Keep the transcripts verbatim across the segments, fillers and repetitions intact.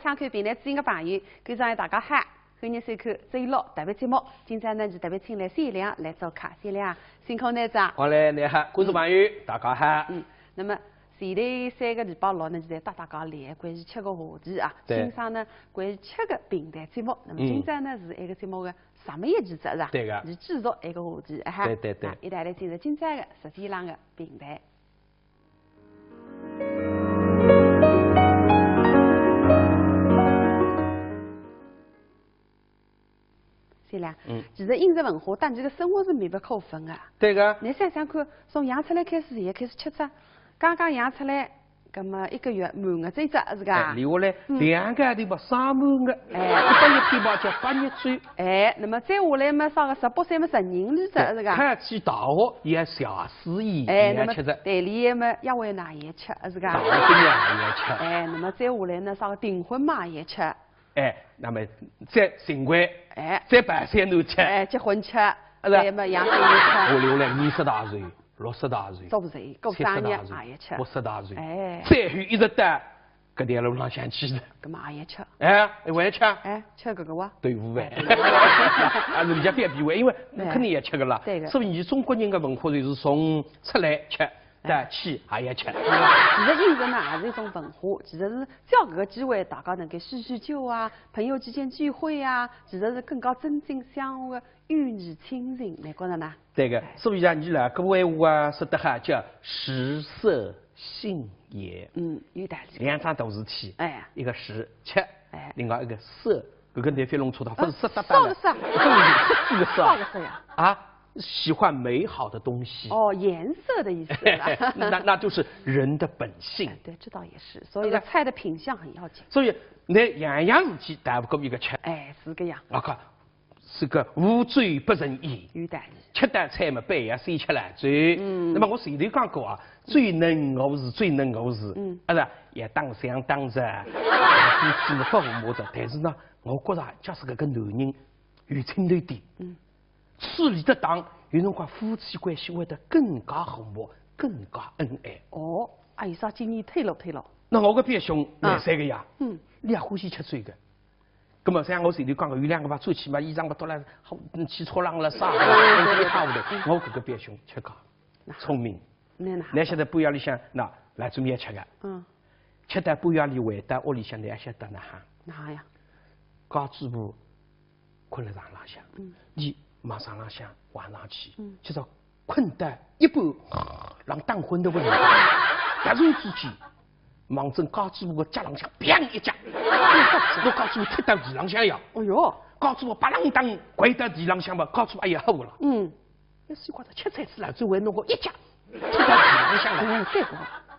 想看评弹之音个朋友，观众朋友大家好，欢迎收看周六特别节目。今朝呢是特别请来谢亮来做客，谢亮，辛苦侬哉。好嘞，你好，观众朋友，大家好。嗯，那么前头三个礼拜六呢，就在搭大家聊关于吃个话题啊，对。今朝呢关于吃个评弹节目。那么今朝呢是一个节目个上面一期节是吧？对个。是继续一个话题哈。对对对。啊，一道来进入今朝个实际浪个评弹。 谢亮，嗯。其实饮食文化搭侬个生活是密不可分个。对个。侬想想看，从养出来开始，侪开始吃哉，刚刚养出来，葛么一个月满月周哉，是个？哎，留下来，嗯。两个号头嘛，生满月，哎。一百一天嘛，叫八月周。哎，那么再下来嘛，啥个十八岁嘛，成人礼哉，对，是个？考起大学也谢师宴，哎，也吃哉。那么谈恋爱嘛，约会呢也吃，是个？大学毕业也吃。哎，那么再下来呢，啥个订婚嘛也吃。 哎，那么再新婚，哎。再办三头吃，哎，结婚吃，啊，是吧？对嘛，养小人吃。我留了五十大寿、六十大寿，做不成，过生日七十大寿、也吃。八十大寿，哎。最后一直到搿条路浪向去的。搿么也吃。哎，我也吃。哎，吃搿个哇？豆腐饭。哎，对。啊，人家覅比我，因为对。肯定也吃个啦。对个。所以你中国人的文化就是从出来吃， 对，去还要吃。其实饮食呢，也是一种文化，其实是借搿个机会，大家能够叙叙旧啊，朋友之间聚会啊，其实是更加增进相互的友谊亲情，侬觉着呢？对个，所以讲，你老古闲话啊，说得好，叫食色性也。嗯，有道理。两桩大事体，哎。一个食，吃，哎。另外一个色，搿个侬覅弄错脱，勿是色搭搭的，啥个色？勿是色这个色啊。啥个色呀？啊？ 喜欢美好的东西。哦，颜色的意思啦。那，那就是人的本性。哎，对，这倒也是。所以呢，对吧？菜的品相很要紧。所以，侬样样事体逃勿过一个吃。哎，是搿样。啊，看，是个无酒不成宴。有道理。吃到菜嘛，杯也先吃了酒。嗯。那么我前头讲过啊，酒能饿死，酒能饿死。嗯。啊，是吧？也当相当着，夫妻勿和睦的。但是呢，我觉着，假使搿个男人有劲头点，嗯。 处理得当，有辰光夫妻关系会得更加和睦，更加恩爱。哦，啊，有啥建议推落推落？那我个表兄，啊。廿三个呀，嗯。伊也欢喜吃酒个。葛么像我前头讲个，有两个嘛，出去嘛，衣裳嘛脱了，好，嗯，汽车浪了啥，对对对对。一塌糊涂。我搿个表兄吃介，聪明。 侬哪？侬晓得半夜里向，那，来做面吃个。嗯。吃到半夜里回到屋里向，侬还晓得哪哈？哪呀？家主婆困了床浪向，嗯。伊望床浪向望上去，嗯。今朝困到一半，浪打昏头个辰光，突然之间，望准家主婆个脚浪向，砰一脚，拿家主婆踢到地浪向呀。哎哟。家主婆啪啷当跪到地浪向嘛，家主婆哎呀好了。嗯。 要是觉得吃菜吃了，就会弄个一脚踢到地浪向了。哎，对个。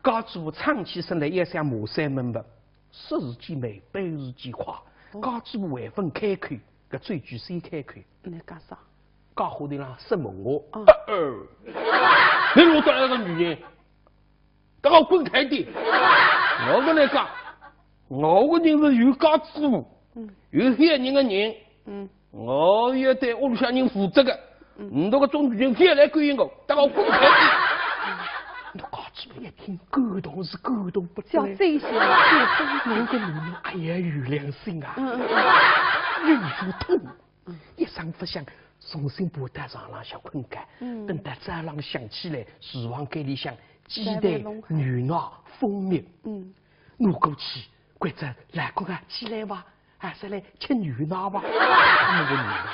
家主婆唱起身来也像骂山门吧，说是句慢，办是句快。哦。家主婆还朆开口，搿最句先开口。侬讲啥？家伙头浪说闲话。嗯。呃，呃，侬落得来个女人， 搭我滚开点！我跟侬讲，我个人是有家主婆，嗯。有血缘个人，嗯。我要对屋里向人负责个。嗯。侬搿种女人覅来勾引我，搭我滚开点！那家主婆一听，感动是感动不得了。叫这些，我个女人，哎呀，有良心啊！嗯嗯嗯。忍无可忍。 一声勿响，重新爬到床浪向困觉。嗯。等到早浪向起来，厨房间里向鸡蛋、牛奶、蜂蜜，嗯。拿过去，关照老公啊，起来吧，还是来吃牛奶吧。他们个牛奶，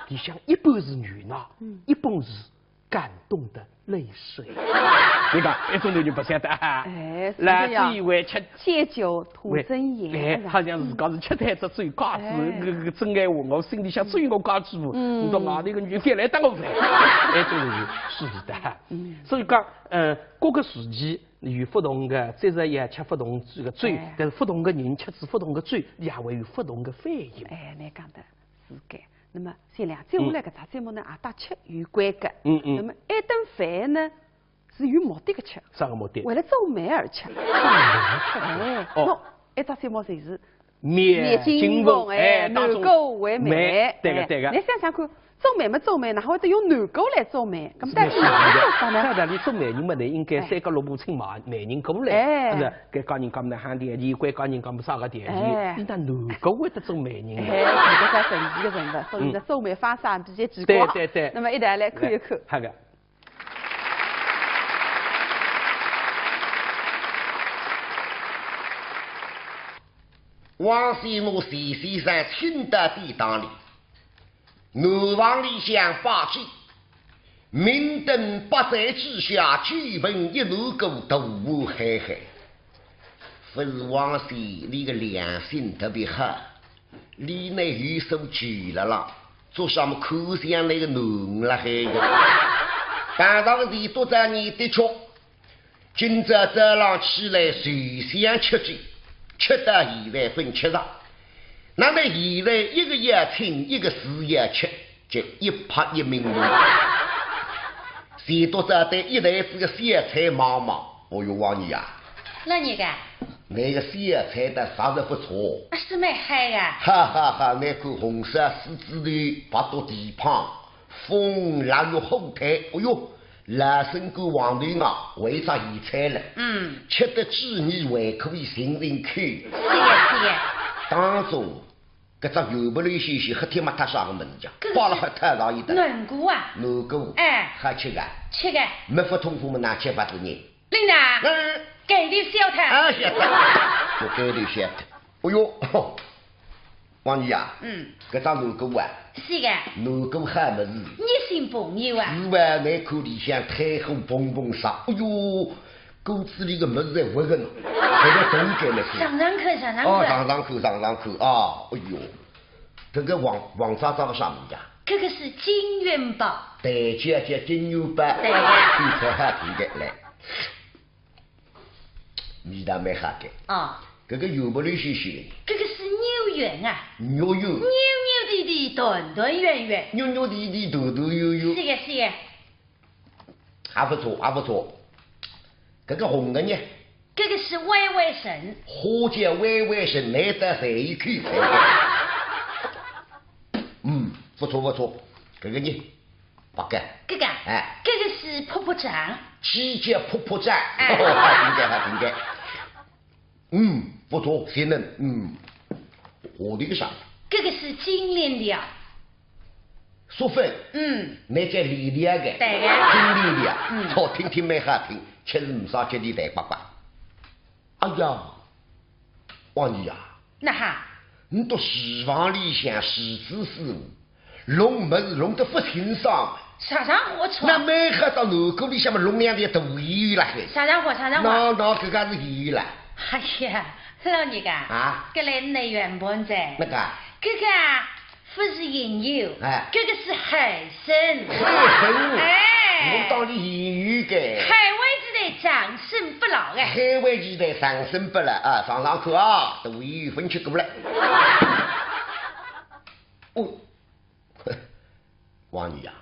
里向一半是牛奶，嗯。一半是感动的泪水。侬讲，一种头就勿晓得啊。哎，是这样。来，这一位吃，借酒吐真言，哎，是吧？好像自家是吃脱只酒，假使哎。搿个真爱我，我心里向只有我家主婆，嗯。侬到外头个女人覅来搭我烦，哎，这个是是的。嗯。所以讲，呃，各个时期有不同的节日也吃不同这个酒，哎。但是不同的人吃起不同的酒，也会有不同的反应。哎，侬讲得是个。那么，谢亮，接下来搿只节目呢，也搭吃有关个。嗯嗯。那么，一顿饭呢， 是有目的个吃。啥个目的？为了做美而吃。做美而吃。哎，哦。喏，一只节目就是面金凤，面金凤，哎，哎，当中南国为美。美，对个，哎，对个。侬想想看，做媒么做媒，哪会得用男歌来做媒？搿么到底哪能做法呢？照道理做媒人嘛，侬应该三脚六步请媒，媒人过来，哎。是吧？搿家人家么呢喊调戏，搿家人家么啥个调戏，哎。伊哪能男歌会得做媒人呢？哎，搿个神奇个人物，所以呢，嗯。做媒方式也比较奇怪。对，对，对。那么一道来看一看。来，好个。 王宣我徐先生请到店堂里，南房里向摆酒，明灯百盏之下，酒盆一暖过，大碗海海。勿是王宣，伊个良心特别好，伊呢有手酒了啦，做啥么看相伊个囡儿辣海个。碰着个事体做得呢，的确 今朝早浪起来就想吃酒，吃到现在朆吃着。那么现在一个要请，一个是要吃，就一拍一鸣了。钱笃笤对一台子个小菜望望，哦哟，王二爷，老人家，㑚个小菜倒着实勿错。啊，是蛮好个。哈哈哈，㑚看红烧狮子头，白肚蹄髈， 风腊肉火腿，哦哟，老参干黄豆芽，为啥野菜了？嗯。吃得滋味，还可以醒醒口。是个，是个。当中，搿只油白里些些黑天没他啥个物事讲，搿个是，摆了黑太上一等。南瓜啊。南瓜。哎。好吃个。吃个。没法通风么，拿吃法子呢？ 领导，嗯。盖头小脱。啊，晓得。我盖头小脱。哎哟，王二爷啊，嗯。搿只南瓜啊，是个。南瓜好物事。热心朋友啊。是啊，㑚看里向炭火嘭嘭烧，哎哟，锅子里个物事侪活个呢，侪辣动个呢。尝尝看，尝尝看。哦，尝尝看，尝尝看啊，哎哟，搿个黄，黄渣渣个啥物事啊？搿个是金元宝。对，叫，叫金元宝。对个。听起来好听个，来。 味道蛮好个。啊。搿个油白里些些个呢？搿个是肉圆啊。肉圆。扭扭捏捏，团团圆圆。扭扭捏捏，团团圆圆。是个，是个。还不错，还不错。搿个红个呢？搿个是歪歪参。花椒歪歪参，难得在一口。嗯，不错，不错。搿个呢？ 白个。搿个，哎。搿个是泡泡糖。鸡脚泡泡糖。哎。哦，好听个，好听个。嗯，不错，鲜嫩，嗯。下头个啥？搿个是金链条。粟粉。嗯。㑚叫链条个。对个。金链条。嗯。好听听蛮好听，吃是没啥吃的，淡巴巴。 哎呀，王二爷啊，哪哈？㑚到厨房里向厨子师傅，弄物事弄得勿清爽。啥场化出？那蛮好，到南瓜里向么弄两条大圆圆辣海。啥场化？啥场化？那，那搿个是圆圆啦。哎呀，老人家，啊？搿来㑚圆盘哉。哪个？搿个啊， 勿是银油，哎。搿个是海参。海参？哎。我当伊银油个。海味之类长生不老个。海味之类长生不老啊，尝尝看啊，都有分吃过了。哦，王二爷啊，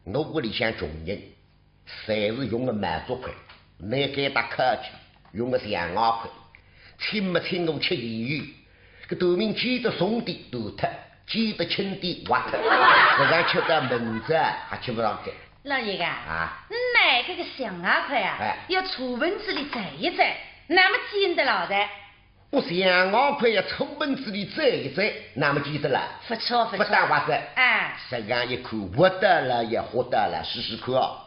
我屋里向穷人， 侪是用个毛竹筷，拿该搭敲去，用个象牙筷，请么请我吃盐油，搿断面煎得松点断脱，煎得轻点滑脱，搿样吃到明朝还吃勿上个。老爷啊，啊？㑚搿个象牙筷啊，哎。要茶盆子里蘸一蘸，那么煎得牢的。 我象牙筷要茶盆子里蘸一蘸，那么煎得了。勿错，勿错。勿打滑个。哎。实梗一看，活得了也活得了，试试看哦。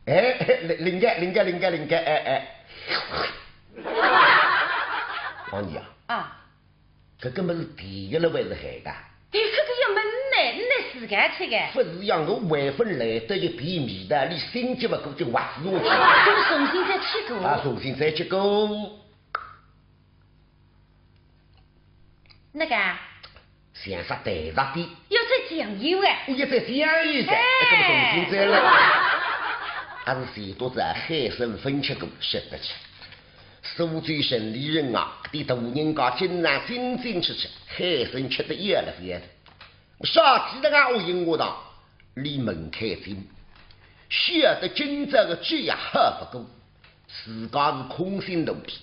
哎，灵，灵个，灵个，灵个，灵个，哎，哎。王二爷啊。啊。 搿个物事甜个了还是咸个？哎，搿个要问㑚，㑚自家吃个。勿是呀，我还勿来得及辨味道，伊心急勿过就滑下去。搿么重新再吃过。啊，重新再吃过。哪个？像煞淡着点。要再酱油哎。我要再酱油噻，哎。搿么重新再来。还是前头子海参朆吃过，吃得起。 苏州城里人啊，搿点大人家经常进进出出，海参吃得要了勿要得。啥体个啊？我应我道，伊门槛精，晓得今朝个酒也喝勿过，自家是空心肚皮，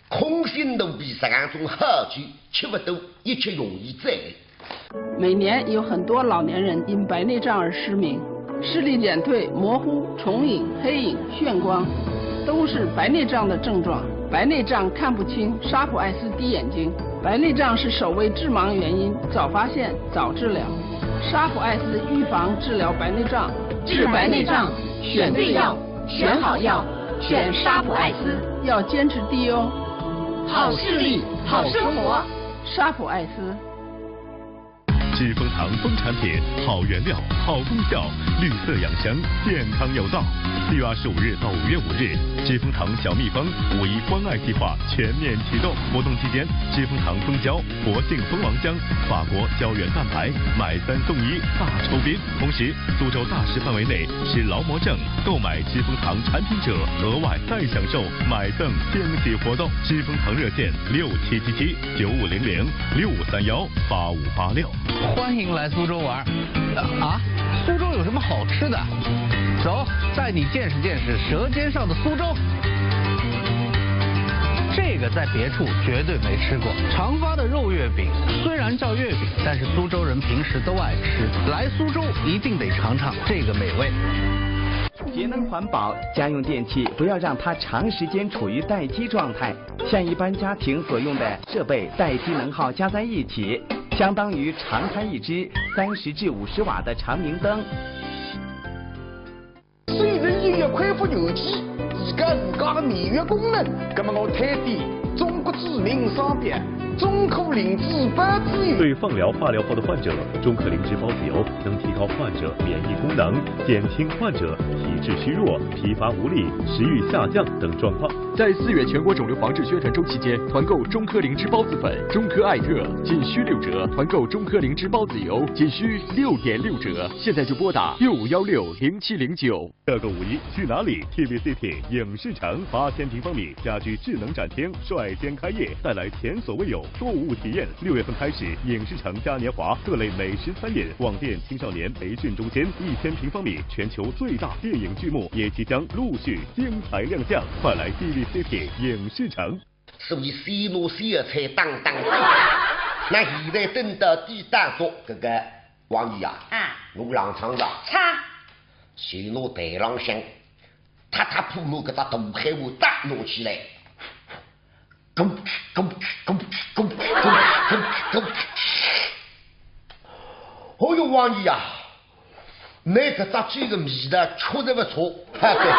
空心肚皮实梗种好酒吃勿多，一吃容易醉。每年有很多老年人因白内障而失明，视力减退、模糊、重影、黑影、眩光，都是白内障的症状。白内障看不清，沙普爱思滴眼睛。白内障是首位致盲原因，早发现，早治疗。沙普爱思预防治疗白内障，治白内障，选对药，选好药，选沙普爱思，要坚持滴哦。好视力，好生活。沙普爱思。 知蜂堂蜂产品，好原料，好功效，绿色养生，健康有道。四月二十五日到五月五日，知蜂堂小蜜蜂五一关爱计划全面启动。活动期间，知蜂堂蜂胶、活性蜂王浆、法国胶原蛋白买三送一大酬宾。同时，苏州大市范围内持劳模证购买知蜂堂产品者，额外再享受买赠惊喜活动。知蜂堂热线六七七七九五零零，六五三幺八五八六。 欢迎来苏州玩儿。啊，苏州有什么好吃的？走，带你见识见识舌尖上的苏州。这个在别处绝对没吃过。长发的肉月饼虽然叫月饼，但是苏州人平时都爱吃。来苏州一定得尝尝这个美味。节能环保，家用电器不要让它长时间处于待机状态。 像一般家庭所用的设备待机能耗加在一起，相当于常开一支三十至五十瓦的长明灯。水能源恢复有机，提高自家的免疫功能。那么我推荐中国著名商标中科灵芝孢子油。对放疗、化疗后的患者，中科灵芝孢子油能提高患者免疫功能，减轻患者体质虚弱、疲乏无力、食欲下降等状况。 在四月全国肿瘤防治宣传周期间，团购中科灵芝孢子粉、中科艾特仅需六折，团购中科灵芝孢子油仅需六点六折。现在就拨打六五幺六零七零九。这个五一去哪里？T V City 影视城八千平方米家居智能展厅率先开业，带来前所未有购物体验。六月份开始，影视城嘉年华各类美食餐饮、网店、青少年培训中心，一千平方米全球最大电影剧目也即将陆续 精彩亮相，快来D V C T影视城。所以先拿小菜当当。那现在等到底当中，搿个王爷啊，啊，我冷场了，唱，就拿台浪向，踏踏铺铺搿只大海碗搭拿起来，咕咕咕咕咕咕咕咕咕。哦哟，王爷啊！ 拿搿只酒个味道确实勿错。哈，对。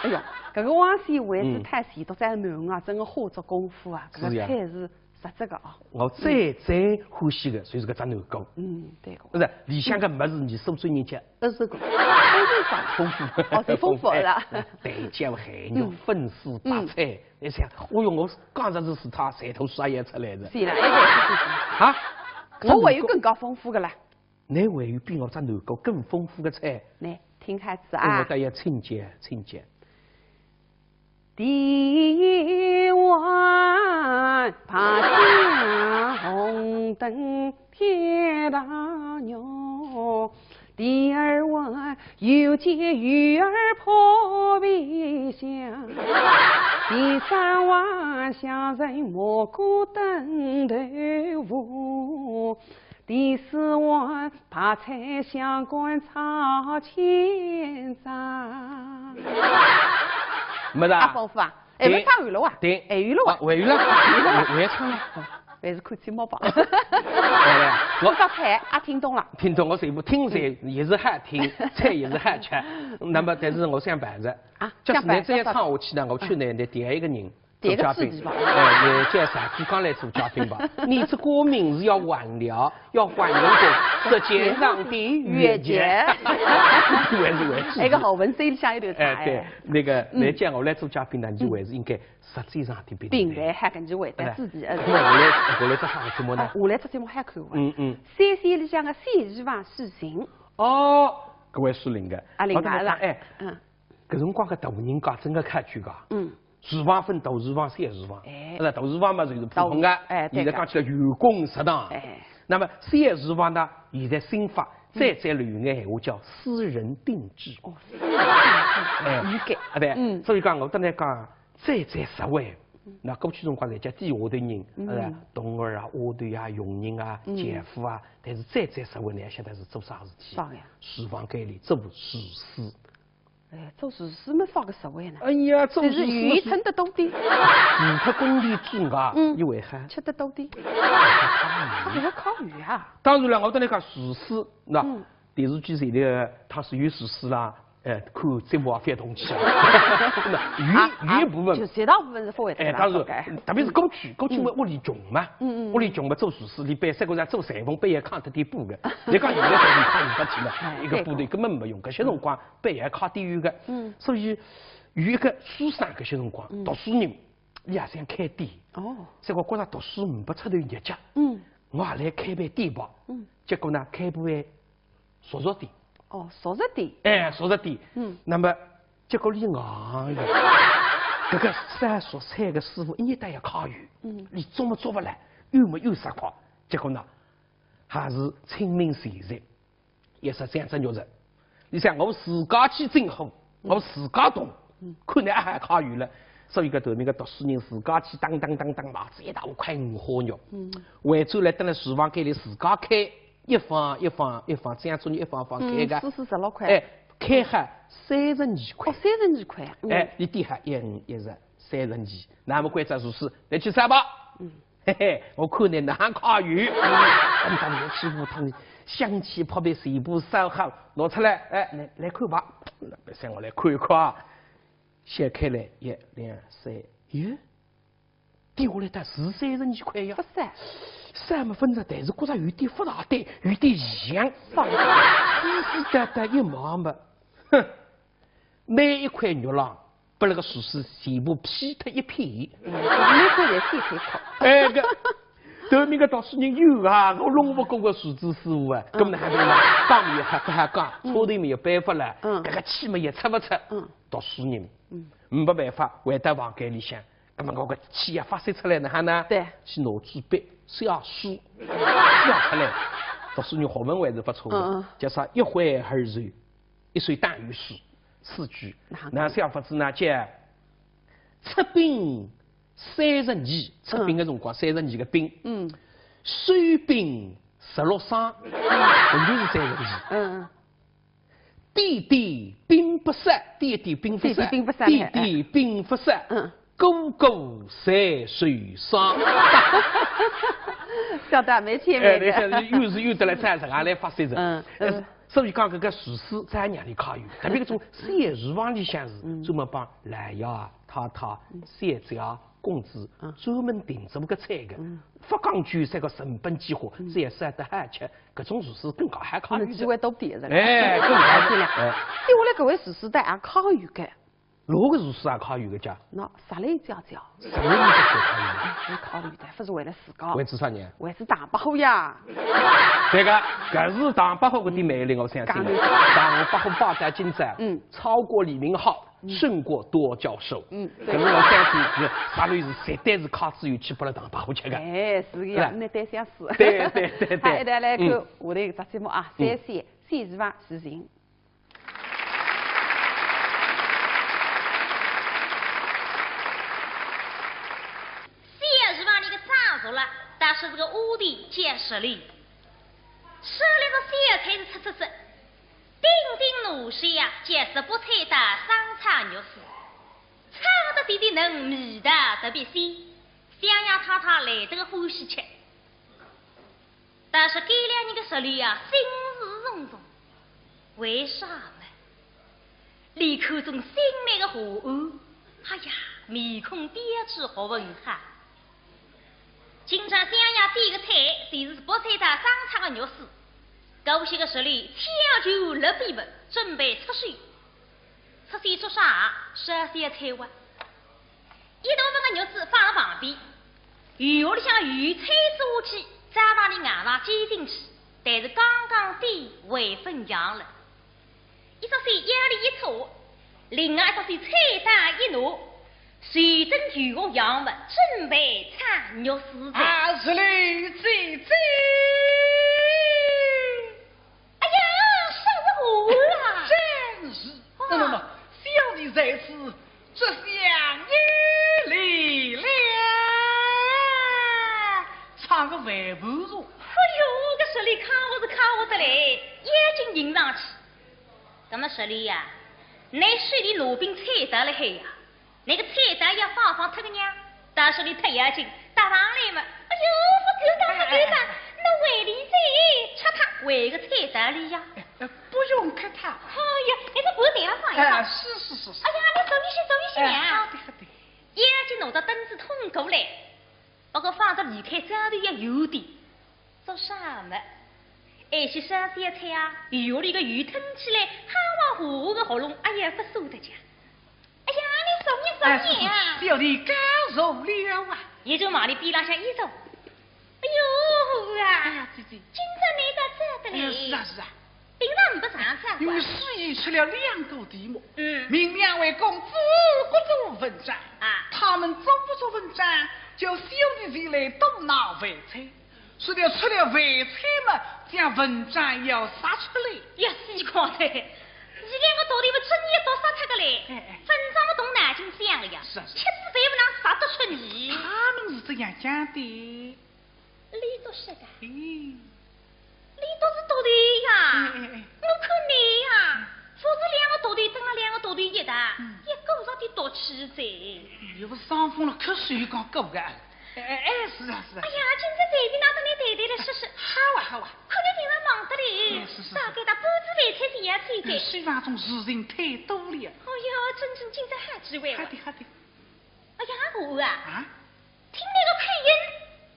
哎哟，搿个王先为是太喜，都在囡啊，真个花足功夫啊，搿个是呀菜是实质个啊。我最最欢喜个就是搿只南瓜，嗯，对个。勿是里向个物事，你苏州人家一直个丰富。丰富，哦，最丰富了。哎，蛋饺、咸肉、粉丝、白菜，你想，哦哟，我讲着是是他馋头水也出来了。是啦，一点是啊，我还有更加丰富个啦。侬还有比我只南瓜更丰富个菜？来，听开始啊。我大家请讲，请讲。第一碗白酱红灯配大肉，第二碗油煎鱼儿泡皮香，第三碗香脆蘑菇炖豆腐，第四碗白菜香干炒千张。没得啊。啊，丰富啊！哎，对没唱完了啊？对，还有了啊啊，？还有了，还有唱了。还是看节目吧。好了，我搿只菜啊，听懂了。听懂我全部听着也是好听，菜也是好吃。那么，但是我想办着，啊就是侬这样想办着唱下去呢，我去呢，得第一个人第一个做嘉宾刺激吧，哎，也叫啥子刚来做嘉宾吧？你这个名字要换掉，要换成个舌尖上的月姐，还是还是哎，个好文森里向有点啥哎，对哎。，那个，嗯那讲我来做嘉宾呢，你就还是应该舌尖上的并没还跟你回答自己，那嗯。我来，我来做啥个节目呢啊？我来做节目还看完。嗯嗯。三鲜里向个小厨房是谁？哦，搿位是灵个。啊，灵个我跟侬讲，是吧哎，嗯搿辰光个大人家真个客气个。嗯。厨房分大厨房、小厨房。哎那大厨房嘛就是普通个，大哎对个现在讲起来员工食堂。哎。那么小厨房呢，现在新法，再再流行个闲话叫私人定制。哦，哎，理解。啊对，嗯所以讲我刚才讲，再再实惠，那过去辰光侪叫底下头人，嗯。呃，童儿啊、丫头啊、佣人啊、嗯。轿夫啊，但是最最实惠呢，晓得是做啥事体？啥个呀？厨房间里做厨师。哎，做厨师么啥个实惠呢？哎呀，做厨师就是鱼吞得多点。除脱工钿之外，嗯。伊还好，吃得多点。还要烤鱼啊？当然了，我跟侬讲，厨师，那，嗯。电视机前头，伊是有厨师啦， 哎，看节目也勿要动气啊。那鱼，啊，鱼部分，就绝大部分是勿会得哎，当然，特别是过去，过去嘛，嗯。屋里穷嘛，嗯，嗯，嗯。屋里穷嘛，做厨师，伊背三个人做裁缝，背也扛得点布个。侬讲现在裁缝扛勿起了，哎，一个布头根本没用，搿歇辰光背也扛点有个。嗯。所以有一个书生搿歇辰光，嗯。读书人，伊也想开店。哦。结果觉着读书呒不出头日脚，嗯。我也来开爿店吧。嗯。结果呢，开爿 熟食店。哦，熟食店。哎，熟食店。嗯。那么结果伊硬个，搿个烧熟菜个师傅一日到夜揩油，嗯。伊做么做勿来，油么油煞快，结果呢，还是亲民前线，也是想只肉食。侬想我自家去进货，嗯。我自家动，嗯。看侬阿还揩油了，所以搿头面个读书人自家去当当当当买仔一大块五花肉，嗯。回转来蹲辣厨房间里自家开 一方一方一方，这样子一方方开个。嗯，四四十六块。哎，开好三十二块。哦，三十二块啊。嗯。哎，伊点好一五一十，三十二。那么关照厨师，来去烧吧。嗯。嘿嘿，我看侬哪能揩油。嗯，当当拿起火汤，香气扑鼻，全部烧好，拿出来，哎，来，来看吧。那么让我来看一看啊。掀开来，一、两、三，耶， 点下来，但是三十二块呀。勿是。三么分着，但是觉着有点勿大对，有点像。啥？细细淡淡一望嘛，哼，每一块肉浪，拨那个厨师全部劈脱一片。嗯，每块侪切开口。哎，搿，头面个读书人有啊，我弄勿过个厨子师傅啊，嗯。搿么哪能呢？讲么也还勿好讲，嗯。错头么也扳勿了，嗯。搿个气么也出勿出。嗯。读书人，嗯。没办法，回到房间里向， 那么我个气要发泄出来哪能呢？对。去拿支笔，写书，写出来。读书人学问还是勿错的，嗯，嗯。叫啥一挥而就，一首打油诗，四句。哪能？那写法子呢，叫出兵三十二，出兵的辰光，嗯。三十二个兵，嗯。收兵十六省，嗯。就是三十二。嗯，嗯。 点点兵不散，点点兵不散，点点兵不散，点点兵不散，嗯。个个侪受伤。晓得，蛮前面的。哎，侬想，有是有得来赞成，也来发泄着。嗯，嗯。呃，所以讲，搿个厨师在哪里考虑？特别搿种小厨房里向是，嗯。专门帮老爷啊、太太、小姐啊、 公子，嗯。专门订做搿个菜个，嗯。勿讲究啥个成本几化，嗯。只要烧得好吃，搿种厨师更加好考虑的。机会多点是吧？哎，更加好。哎。接下来搿位厨师倒也考虑个。哪个厨师也考虑个家？那啥来讲讲？啥个厨师考虑个？也考虑的，勿是为了自家。为仔啥呢？为仔唐伯虎呀。对个，搿是唐伯虎搿点魅力，我相信。讲究。唐伯虎霸占荆州，嗯。超过李明浩， 嗯。胜过多教授。嗯，对。搿是我相信是啥物事，绝对是靠自由去拨了唐伯虎吃个。哎，是个呀，是吧？那对相似。对，对，对，对。好，一道来看，嗯。下头一只节目啊，嗯。三线，三线厨房是谁？三线厨房里个张叔啦，但是这个屋里结实力，手里个小菜是吃吃吃， 顶顶拿手呀，就是白菜搭生炒肉丝，炒得滴滴嫩，味道特别鲜，相爷太太来得个欢喜吃。但是搿两日个食量呀，心事重重。为啥呢？伊看中新来个下厨，哎呀，面孔标致，学问好。 今朝相爷点个菜，就是白菜搭生炒个肉丝，搿歇个食量抢救了笔墨，准备出手。出手做啥？烧小菜哇。一大盆个肉丝放辣旁边，油锅里向油菜做下去，再拿里硬上煎进去，但是刚刚点还朆凉了。 一只手腰里一错，另外一只手菜刀一拿，随等油锅样么准备炒肉丝哉。啊，是嘞，姐姐。哎呀，啥事体啦？真是，啊。那么，小弟在此，这厢有礼了。打个饭盘茶。哎哟，搿手里看我是看我得来，眼睛nhìn上去。葛末手里呀，拿手里拿柄菜刀辣海呀，拿个菜刀要放放脱个呀，但是你忒要紧，搭上来嘛。哎哟，勿够打，勿够打，哎，哎，哎。那胃里再插他胃个菜刀里呀。哎，哎，不用客套。哎呀，那个不得放一放。哎，是，是，是，是。哎呀，你走一些，走一些呀。哎，好的，好的。眼睛拿到凳子通过来。 不过放着离开灶头也有点，做啥么？哎，是烧小菜啊，油里个油腾起来，哈哇呼呼个喉咙，哎呀，不受得讲。哎呀，你受你受你啊！哎，小弟告辞了啊。也就往里边浪向一坐。哎哟，啊，哎呀，姐姐。今朝你倒早得嘞。哎，是啊，是啊。 平常不常上班。因为师爷出了两个题目，嗯。命两位公子各做文章，啊。他们做不做文章，叫小弟前来多拿饭菜。说了出了饭菜嘛，将文章要杀出来。要死光了！现在我到底么真也到杀脱个嘞，哎，哎。真正么动脑筋想个呀，是啊，是啊。吃仔饭么能杀得出泥。他们是这样讲的。 你倒是个，咦。你倒是到底呀？哎，哎，哎。我看你呀，嗯。勿是两个到底，等了两个到底一打，嗯。也够着的到气哉。又勿是伤风了，咳嗽又讲够个。哎，哎，哎，是啊，是啊。哎呀，今朝随便拿得你谈谈来试试。好啊，好啊。看你平常忙得嘞，哎，是，是，是。大概打半子饭菜是也吃一哎，点。书房中事情太多了。哎呀，真正今朝好机会啊。好的，好的。哎呀，我啊，啊？ 听你个口音，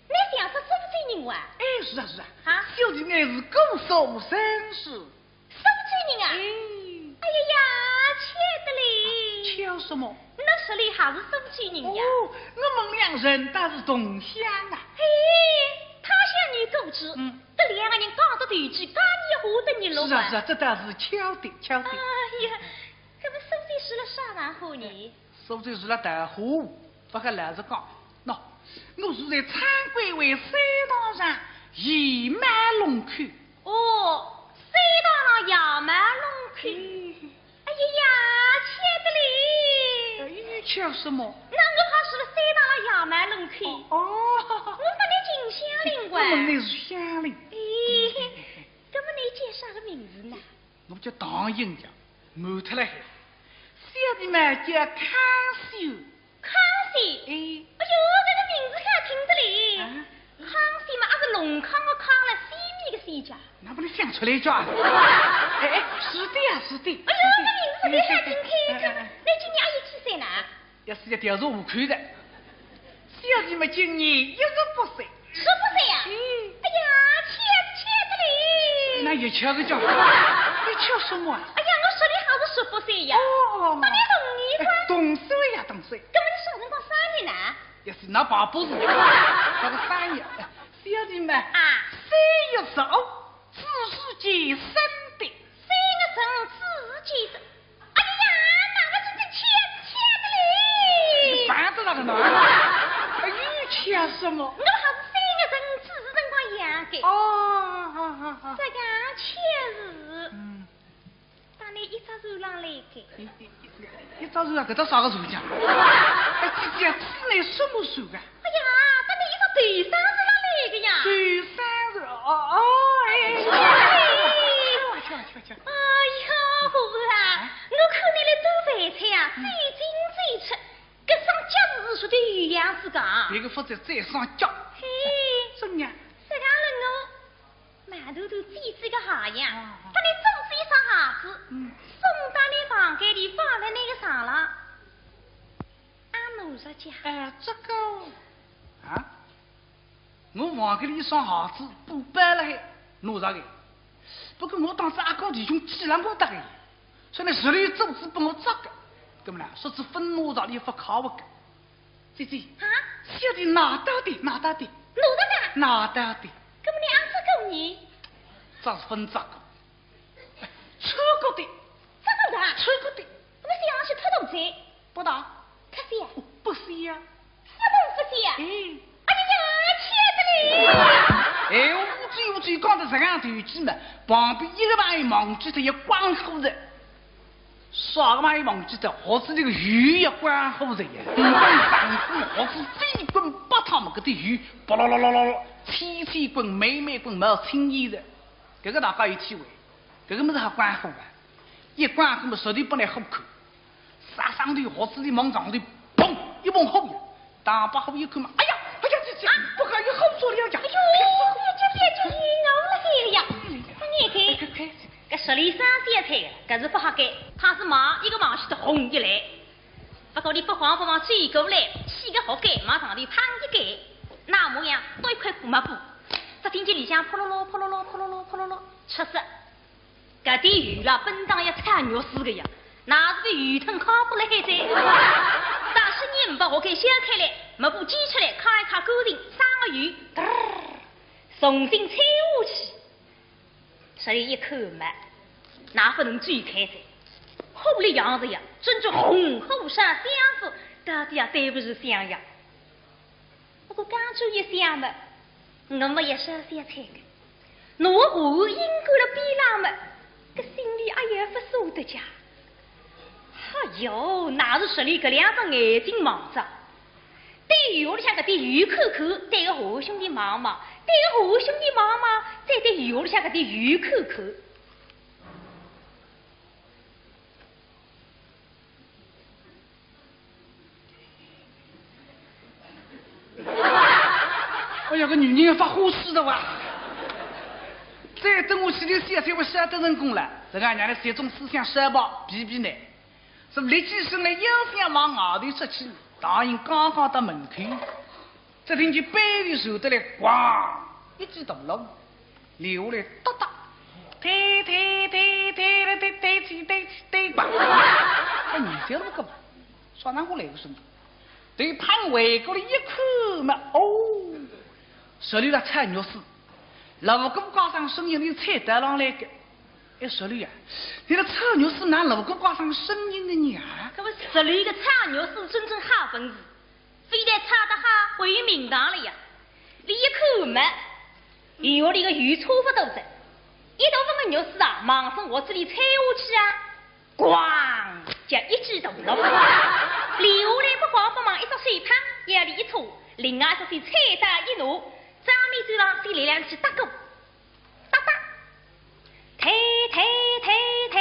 你像是苏州人哇？哎，是啊，是啊。啊？小弟乃是姑苏人氏。苏州人啊？哎。哎呀呀，巧得嘞。巧什么？那说你还是苏州人呀？哦，我们两人倒是同乡啊。嘿，他乡遇故知，嗯。搿两个人讲得投机，讲你话得热络啊。是啊，是啊，这倒是巧的，巧的。哎呀，搿么苏州住了啥辰光呢？苏州住了大河。 勿过老实讲，喏，我住在昌归会山塘上野蛮弄口。哦，山塘上野蛮弄口。嗯。哎呀呀，巧得嘞！哎，巧什么？那我还住了山塘上野蛮弄口。哦。我搭你近乡邻哇。我们乃是乡邻。哎，搿么你叫啥个名字呢？ 我叫唐寅呀，瞒脱了海。小弟嘛叫康熙。康熙？哎。哎哟，搿个名字好听得嘞。啊？康熙嘛，也是弄康个康了，西面个西家。哪能想出来一家啊？哎，哎，是的呀，是的。哎哟，搿名字特别好听，哎，哎，哎。那今年阿有几岁呢？ 也是要调查户口的。小弟嘛今年一十八岁。十八岁呀？嗯。哎呀，巧得巧得嘞！那也巧个叫，你巧什么啊？哎呀，我说你还是十八岁呀。哦，哦，哦。那你同年哎，同岁呀，同岁。搿么你啥辰光生日呢？也是那爸不是，那个生日，小弟嘛，啊。三月十五，子时见生的。三月十五，子时见生。 哎呀，那个真正巧巧得嘞！你烦得那个呢？哎，又巧什么？我还是三月十五子辰光养的。哦，好，好，好。这样巧事，嗯。当然一只手浪来的。一，一，一，一只手啊，搿只啥个手讲？哎，姐姐，这乃什么手啊？ 哎呀，搿是一只头生日浪来的呀。头生日，哦，哦，哎，哎，去啊，去啊，去啊。哎呀，哥哥啊，啊？我看你来端饭菜呀，嗯。最进最出，搿双脚是说的有样子个啊。别个勿在再上脚。嘿。真呀？是个了我，慢嘟嘟挤挤个鞋呀，啊，啊。搭你做仔一双鞋子，嗯。送到你房间里放在那个床上。啊，奴家讲。哎，这个，啊？ 我房间里一双鞋子，布包了海，拿着个。不过我当时阿哥弟兄气了我搭个，所以呢，手里做仔拨我着个。那么呢，说仔分拿着也勿靠我个。姐姐，啊？小弟拿到的，拿到的。拿到的？拿到的。那么你阿着过呢？着是分着个。穿过的。着过的啊？穿过的。那么想要去脱东西？ 不大。脱些啊？哦，不是呀。什么不是呀？哎。哎呀，巧得嘞！哎，乌嘴乌嘴讲得这样头几嘛，旁边一个朋友望仔也光火着。啥个朋友望仔，学子这个鱼也光火着呀，你等上火，学子飞奔八趟么搿点油，巴啦啦啦啦啦，千千滚，万万滚，冒青烟的。搿个大家有体会，搿个物事好关火啊。一关火么，舌头本来火口，啥上头盒子里往上头，砰，一捧火呀。大把火一看嘛，哎呀，哎呀，这这，啊，不好，有火着了呀！哎呦，这这这这，我了嘿呀！哎呀，快快快！搿十里三三菜个，搿是勿好改，怕是忙一个忙起头红一来。 不过俚不慌不忙走过来，起个锅盖，往上头嘡一盖，那模样多一块破抹布，只听见里向扑咯咯、扑咯咯、扑咯咯、扑咯咯，出色。搿点油啦，本当要炒肉丝个呀，那是个油腾烤勿了海哉。但是你勿把锅盖掀开来，抹布揭出来，揩一揩干净，省个油，嘚儿，重新炒下去。 所以一口嘛，那勿能走开哉。火力扬着呀，真正红火烧香火，到底也对勿住香呀。不过刚走一想嘛，我么也烧香菜个，拿我下hand硬搁了边浪嘛，搿心里也勿舍得家。哎哟，那是说俚搿两只眼睛望着。 对油里向搿点油看看，对个下兄弟望望，对个下兄弟望望，再对油里向搿点油看看。哎呀，搿女人要发火势的哇！再等下去，俚小菜勿晓得成功了。搿个娘的，集中思想，烧吧，避避难。 是立起身来，要想往外头出去，大人刚刚到门口，只听见背后传得来“咣”一记大锣，留下来哒哒，推推推推了推推起推起推吧。哎，你这个干嘛？啥人过来个声音？对旁回过来一看嘛，哦，手里头菜肉丝，老骨架上声音，你菜单上来个。 哎，说了呀，你个炒肉丝哪能个挂上声音的呢啊？搿么说了一个炒肉丝真正好本事，非但炒得好，还有名堂了呀。你一看嘛，油里个油差勿多哉，一大份个肉丝啊，望准我这里炒下去啊，咣，叫一记大锣。留下来不慌不忙，一只手汤，腰里一插，另外一只手菜刀一拿，正面走上去来两记打鼓。 哒哒。推推推推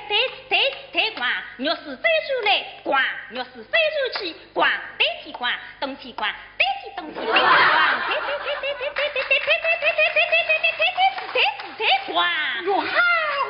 推推推，咣，肉丝飞出来，咣，肉丝飞出去，咣，对起咣，动起咣，对起动起对起咣，推推推推推推推推推推推推推推推推推，咣。哟，好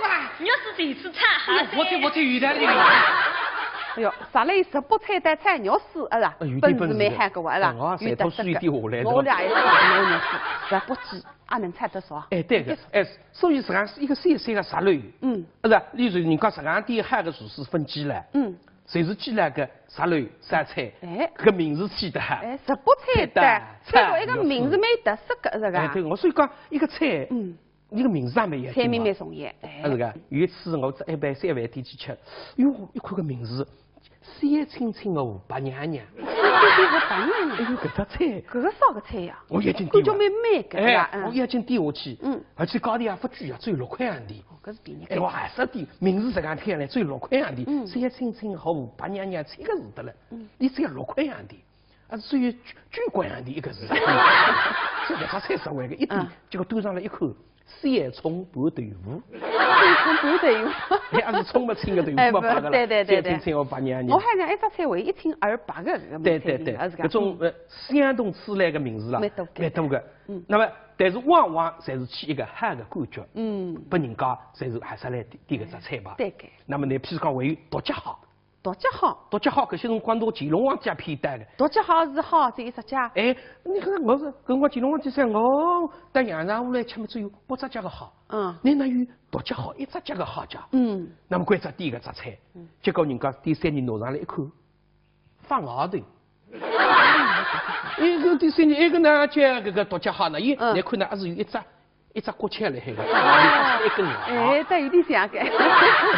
啊！肉丝第一次炒好哉。哎呦，我天，我天，有道理。哎呦，啥嘞？十八菜单炒肉丝，啊啦，哎，有点本事的。本事蛮好个哇，啊啦，哎，我有得水滴下来的。我俩也是炒肉丝，十八记。 也能炒得熟啊。哎，对个，哎，所以实际上是一个小小个茶楼，嗯。是吧？你说人家实际上店还有个厨师分机了，嗯。侪是记了个茶楼三菜，哎。搿个名字起得好。哎，十八菜单，菜单，这个一个名字蛮有特色个，是吧？哎，对，我所以讲一个菜，嗯。一个名字也蛮要紧嘛。菜名蛮重要，哎。啊，是个，有一次我在一爿小饭店去吃，哟，一看个名字， 小青青个河北娘娘。小青青河北娘娘。哎呦，搿只菜。搿个啥个菜呀？我眼睛点下。感觉蛮美个，哎，是吧？嗯。我眼睛点下去，嗯。而且价钿也勿贵啊，只有六块洋钿。哦，搿是便宜。哎，我还是点，名字实梗漂亮，只有六块洋钿。嗯。小青青河北娘娘七个字得了，嗯。伊只要六块洋钿，啊，只有九，九块洋钿一个字。所以搿只菜实惠个，一点，嗯。结果端上来一看， 小葱拌豆腐。小葱拌豆腐。哎，还是葱末青个豆腐末白个了。哎，不，对，对，对，对。小青青河北娘娘。我还讲一只菜为一青二白个，搿个菜名，对，对，对。啊，是搿个。搿种，呃，相同之类个名字啦，蛮多个。蛮多个。嗯。那么，但是往往侪是起一个好个感觉，嗯。拨人家侪是还是来点，点搿只菜吧。对个。那么呢，譬如讲还有独脚蟹， 独脚蟹。独脚蟹搿歇辰光到乾隆皇帝也佩戴个。独脚蟹是蟹只一只脚。哎，你看我是，搿辰光乾隆皇帝说，我到阳澄湖来吃么只有八只脚个蟹。嗯。侬哪有独脚蟹一只脚个蟹脚？嗯。那么关照点搿只菜，嗯。结果人家第三日拿上来一看，放外头。哎，搿第三日，哎，搿哪叫搿个独脚蟹呢？伊，嗯。侬看呢，还是有一只 一只骨架辣海个，一根啊。哎，倒有点像个。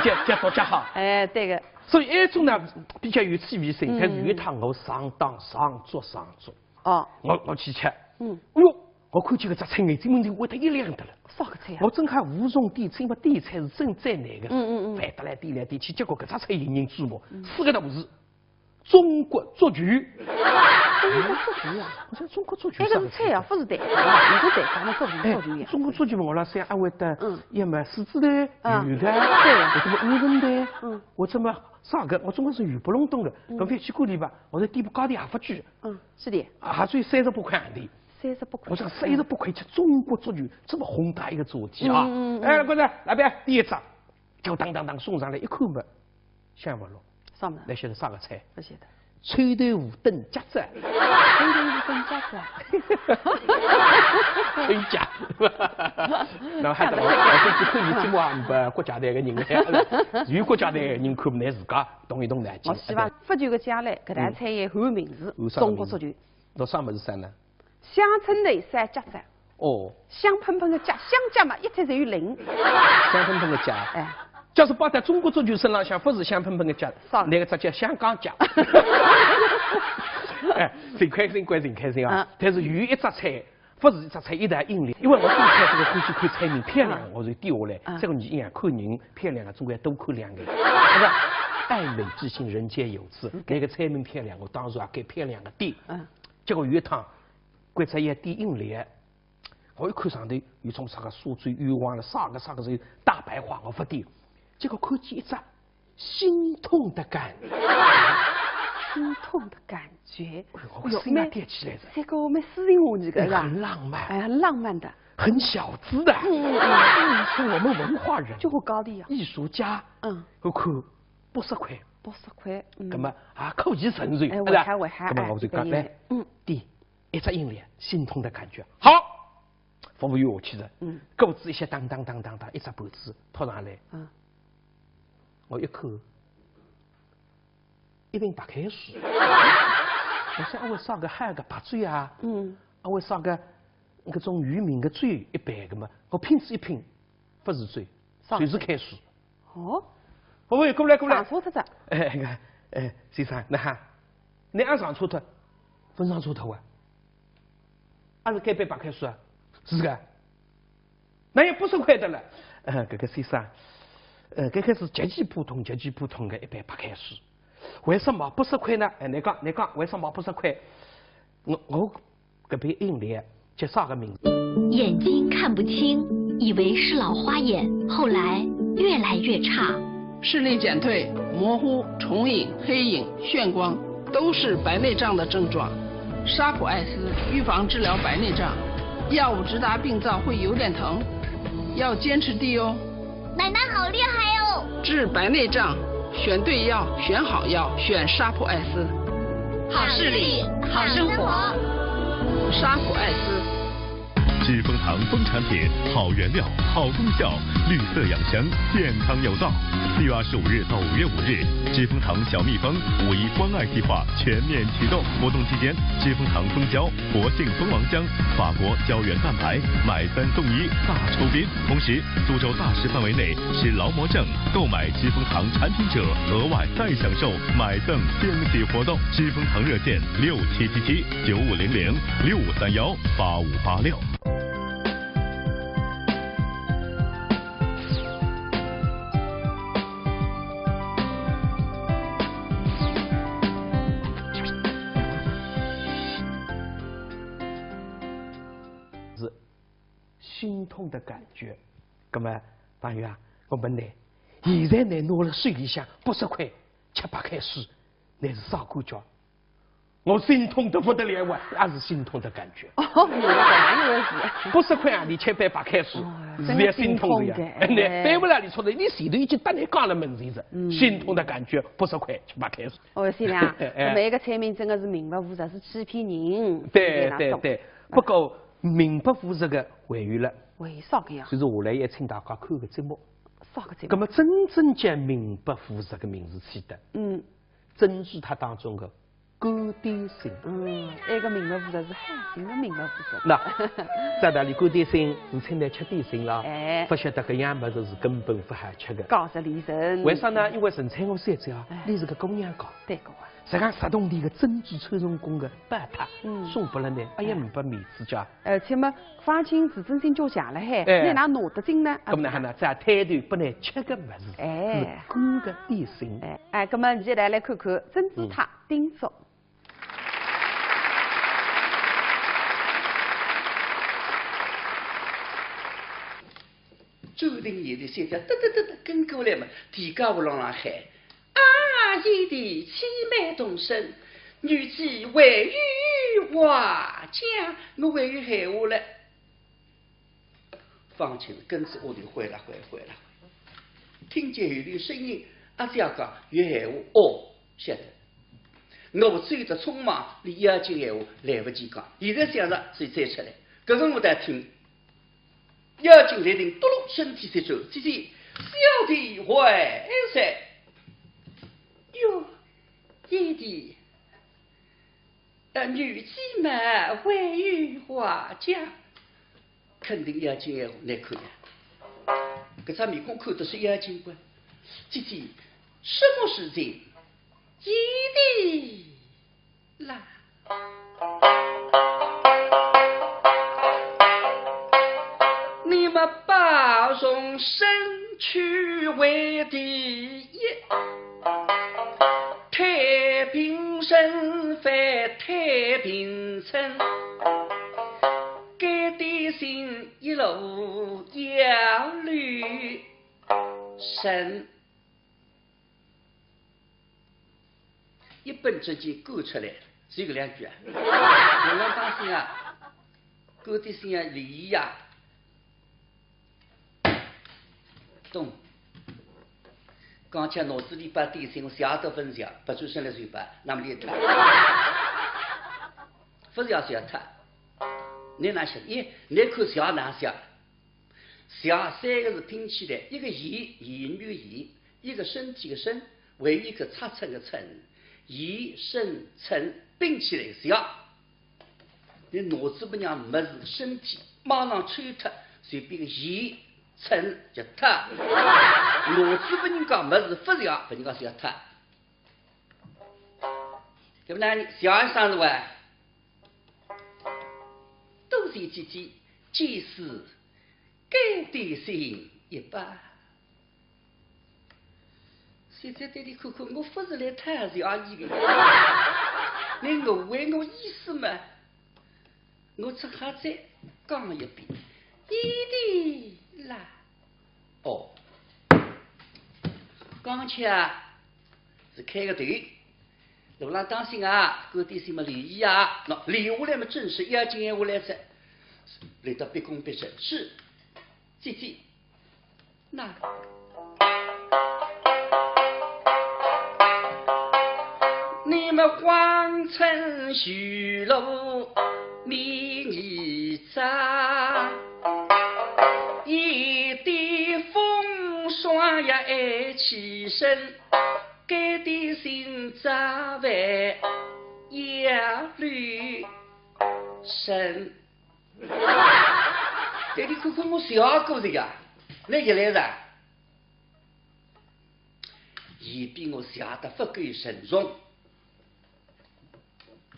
叫，叫独脚蟹。哎，对个。所以埃种呢，比较有趣味性，嗯。但是有一趟我上当，上足，上足。哦。我，我去吃。嗯。哎哟，我看见搿只菜眼睛门前会得一亮得了。啥个菜呀？我正好无从点菜嘛，点菜是真最难个。嗯，嗯，嗯。翻得来点来点去，结果搿只菜引人注目，嗯。四个大字， 中国足球。中国足球啊。我说中国足球啥个菜啊？勿是蛋糕啊，侬说蛋糕嘛，足球，哎，足球呀。中国足球嘛，我老想啊，会得，嗯。要么狮子头、啊，鱼的，对呀。有什么乌龟的，嗯。我怎么啥个？我中国是鱼不隆咚的，嗯。搿覅去管伊吧，我在底部高低也勿举。嗯，是的。啊，还只有三十八块洋钿。三十八块。我讲三十八块吃中国足球，这么宏大一个主题啊！嗯，嗯，嗯。哎，老板，来吧，第一只，就当当当送上来，一看嘛， 想勿落。啥物事？㑚晓得啥个菜？勿晓得。臭豆腐炖脚爪。臭豆腐炖脚爪。真假？那还得我，我估计看你节目啊，没国家队个人了，有国家队个人看勿来自家动一动脑筋。我希望勿久个将来，搿道菜也有名字，有啥个名字？中国足球。那啥物事啥呢？ 乡村内山脚爪。哦。香喷喷个脚，香脚嘛，一直侪有灵。香喷喷个脚。哎。假使摆在中国足球身浪向，勿是香喷喷个脚，啥？那个只叫香港脚。哎，真开心，真开心啊！啊。但是有一只菜，勿是一只菜，一道引流，因为我最开始个欢喜看菜名漂亮，啊。我就点下来，啊。这个你一样看人漂亮个，总归要多看两眼。是吧？爱美之心，人皆有之。嗯。那个菜名漂亮，我当然也该漂亮个点。嗯。结果有一趟， 关照要点饮料，我一看上头有种啥个苏州冤枉了，啥个啥个是大白话，我勿点。结果看见一只心痛的感觉。心痛的感觉。哎呦，我心啊吊起来了。这个我们私人话题个是吧？哎，很浪漫。哎，很浪漫的。很小资的。嗯，嗯，嗯。是我们文化人。就很高的呀。艺术家。嗯。我看八十块。八十块，嗯。那么啊，可以承受，哎，是吧？我还，我还，那么我就讲，哎，来，嗯。点 一只饮料，心痛的感觉。好，服务员下去了，嗯。果子一歇当当当当当，一只盘子托上来。嗯。我一看，一瓶白开水。我说，啊，为啥个喊个白酒啊？嗯。啊，为啥个搿种渔民个酒一般个嘛？我品仔一品，勿是酒，啥？就是开水。 哦？服务员，过来，过来。上错脱哉。哎，哎，哎，先生，那哈，侬也上错脱，勿上错脱啊？还是该杯白开水啊？是个。那也八十块的了。呃，搿个先生，呃，搿个是极其普通、极其普通的一杯白开水。为啥么八十块呢？哎，侬讲，侬讲，为啥么八十块？我，我 搿杯饮料叫啥个名字？眼睛看不清，以为是老花眼，后来越来越差。视力减退、模糊、重影、黑影、眩光，都是白内障的症状。沙普爱思预防治疗白内障，药物直达病灶会有点疼，要坚持滴哦。 奶奶好厉害哦！治白内障，选对药，选好药，选沙普爱思。好视力，好生活。沙普爱思。知蜂堂蜂产品，好原料，好功效，绿色养生，健康有道。四月二十五日到五月五日，知蜂堂小蜜蜂五一关爱计划全面启动。活动期间，知蜂堂蜂胶、活性蜂王浆、法国胶原蛋白，买三送一大抽冰。 同时，苏州大市范围内持劳模证购买知蜂堂产品者，额外再享受买赠惊喜活动。知蜂堂热线六七七七九五零零，六五三幺八五八六。 心痛的感觉。葛么，朋友啊，我问侬，现在侬拿了手里向八十块吃白开水，侬是啥感觉？我心痛得不得了啊，也是心痛的感觉。哦，原来搿能一回事。八十块啊，侬吃杯白开水，哦，是要心痛的呀。真的心痛的，哎，对勿啦？侬说的，侬前头已经搭侬讲了门前子，嗯。心痛的感觉，八十块吃白开水。哦，是的啊，哎。搿么一个菜名真的是名不副实，是欺骗人。对，对，对。不过 名不副实个还有了。为啥个呀？就是下来也请大家看个节目。啥个节目？葛么真正叫名不副实个名字起的，嗯。珍珠塔当中个干点心。嗯，埃个名不副实是海景个名不副实。那，照道理干点心是请侬吃点心啦，哎。勿晓得搿样物事是根本勿好吃个。高山里人。为啥呢？因为陈翠娥小姐啊，哎。侬是个姑娘家。对个啊。 实际上，十铜钿个珍珠抽成功个宝塔，嗯。送拨了侬，哎呀，哎。呒拨面子讲。而且嘛，方卿是真心叫强了海，哎。侬哪拿得进呢？啊，搿么哪能呢？再推荐拨侬吃个物事，哎。是干个点心。哎，哎，搿么现在来看看珍珠塔嗯。定数。转定念头，小姐得得得得跟过来嘛，提高喉咙喊：“啊，贤弟，且慢动身，女子还有话讲。”我还有闲话嘞。方卿跟仔丫头回来，回来，回来。听见有点声音，阿姐讲有闲话，哦，晓得。我走得匆忙，连要紧闲话来不及讲，现在想着，所以再出来。搿个我在听。 要紧立定，嘟噜身体一转，姐姐，小弟回来。哟，贤弟，呃，女子嘛，还有话讲。肯定要紧闲话，难看呀。搿张面孔看得是要紧个。姐姐，什么事情？贤弟 啦。你们保重身体为第一，太平盛非太平盛，该点心一路要留神。 一本正经讲出来，只有搿两句啊。我要当心啊，讲点心啊，礼仪呀。懂。刚才脑子里把点心，我想都勿想，勿出声来嘴巴，那么厉害。勿想想他，你哪想？咦，你看想哪想？ 想三个字拼起来，一个言，言语的言，一个身体的身，还有一个尺寸的寸，言身寸拼起来想。你脑子里向物事，身体马上抽脱，随便个言寸就脱。脑子里人家物事勿想，拨人家想脱。对勿啦？你想一想是吧？ 多谢姐姐，这是该点心一包。现在对你看看，我勿是来讨谢阿姨的，你误会我意思嘛？我只好再讲一遍，贤弟啦。 哦，刚才啊是开个头，路浪当心啊，讲点什么礼仪啊，喏，留下来嘛，正式要紧闲话来哉，来得毕恭毕敬，是，姐姐，那。 你们望春修罗迷疑障，一点风霜也爱起身，该点心早饭要留神。对你看看我笑过的呀，那也来了。 伊比我笑得勿够沉重。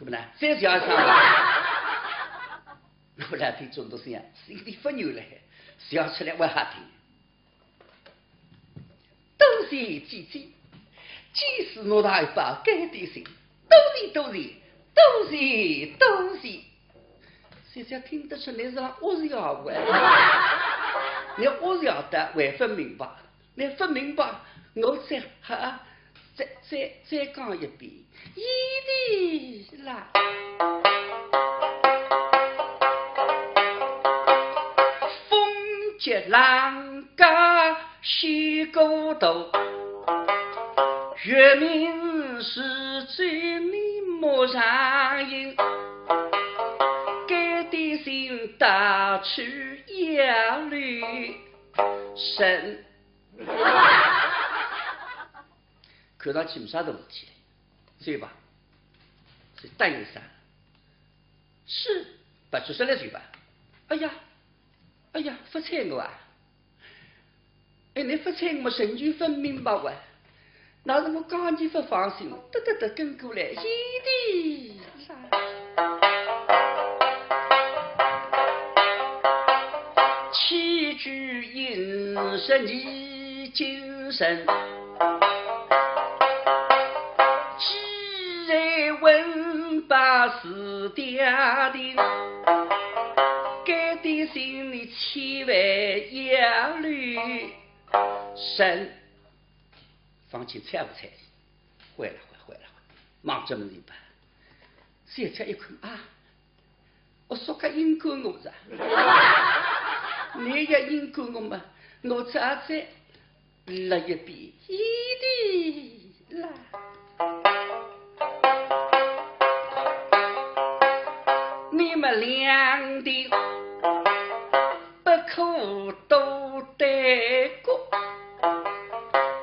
那么呢，再笑一声，我来听众都是呀，心里勿由来，笑出来我还听。多谢姐姐，姐是我大一把该点心，多谢多谢多谢多谢。现在听得出来是俺恶笑话，你恶笑得还勿明白。 你勿明白，我再哈，再再再讲一遍，贤弟啦。风急浪高水过头，月明时节你莫上行，该点心到处要留神。 看上去没啥大事体，走吧，是等一下。是，勿出声来走吧。哎呀，哎呀，勿睬我啊！哎，你勿睬我，神志勿明白哇。那是我讲你勿放心，得得得，跟过来，贤弟啦。 起居饮食你谨慎，饥饿温饱是爹定，该点心你千万要留神。方卿睬勿睬伊？回来，回来，回来，望准么一般。小姐一看啊，我说个应该我噻，你也应该我嘛，我这才 了一遍一的啦。你们两的不可多对过，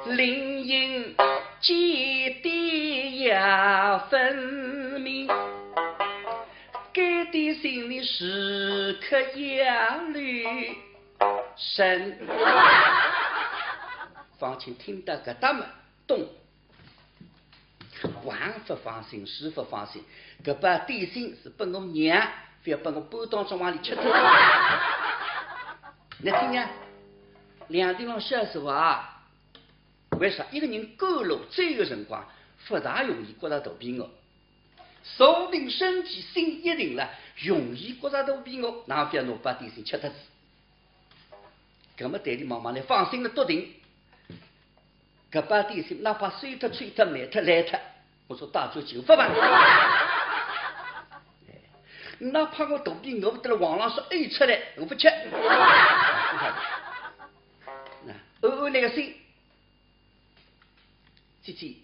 另行几的要分明，该点心你时刻要留神。方卿听到搿搭么，懂。横勿放心，竖勿放心，搿包点心是拨我娘，覅拨我半当中往里吃脱。侬听呀，两地浪小说啊，为啥一个人赶路走个辰光，勿大容易觉着肚皮饿。坐定身体，心一定了，容易觉着肚皮饿，哪覅拿包点心吃脱仔？搿么对俚望望来放心了笃定。 搿包点心哪怕碎脱、臭脱、烂脱、烂脱，我说带转去勿办。哪怕我肚皮饿得了，黄浪说哎出来，我勿吃。那安安那个心，姐姐，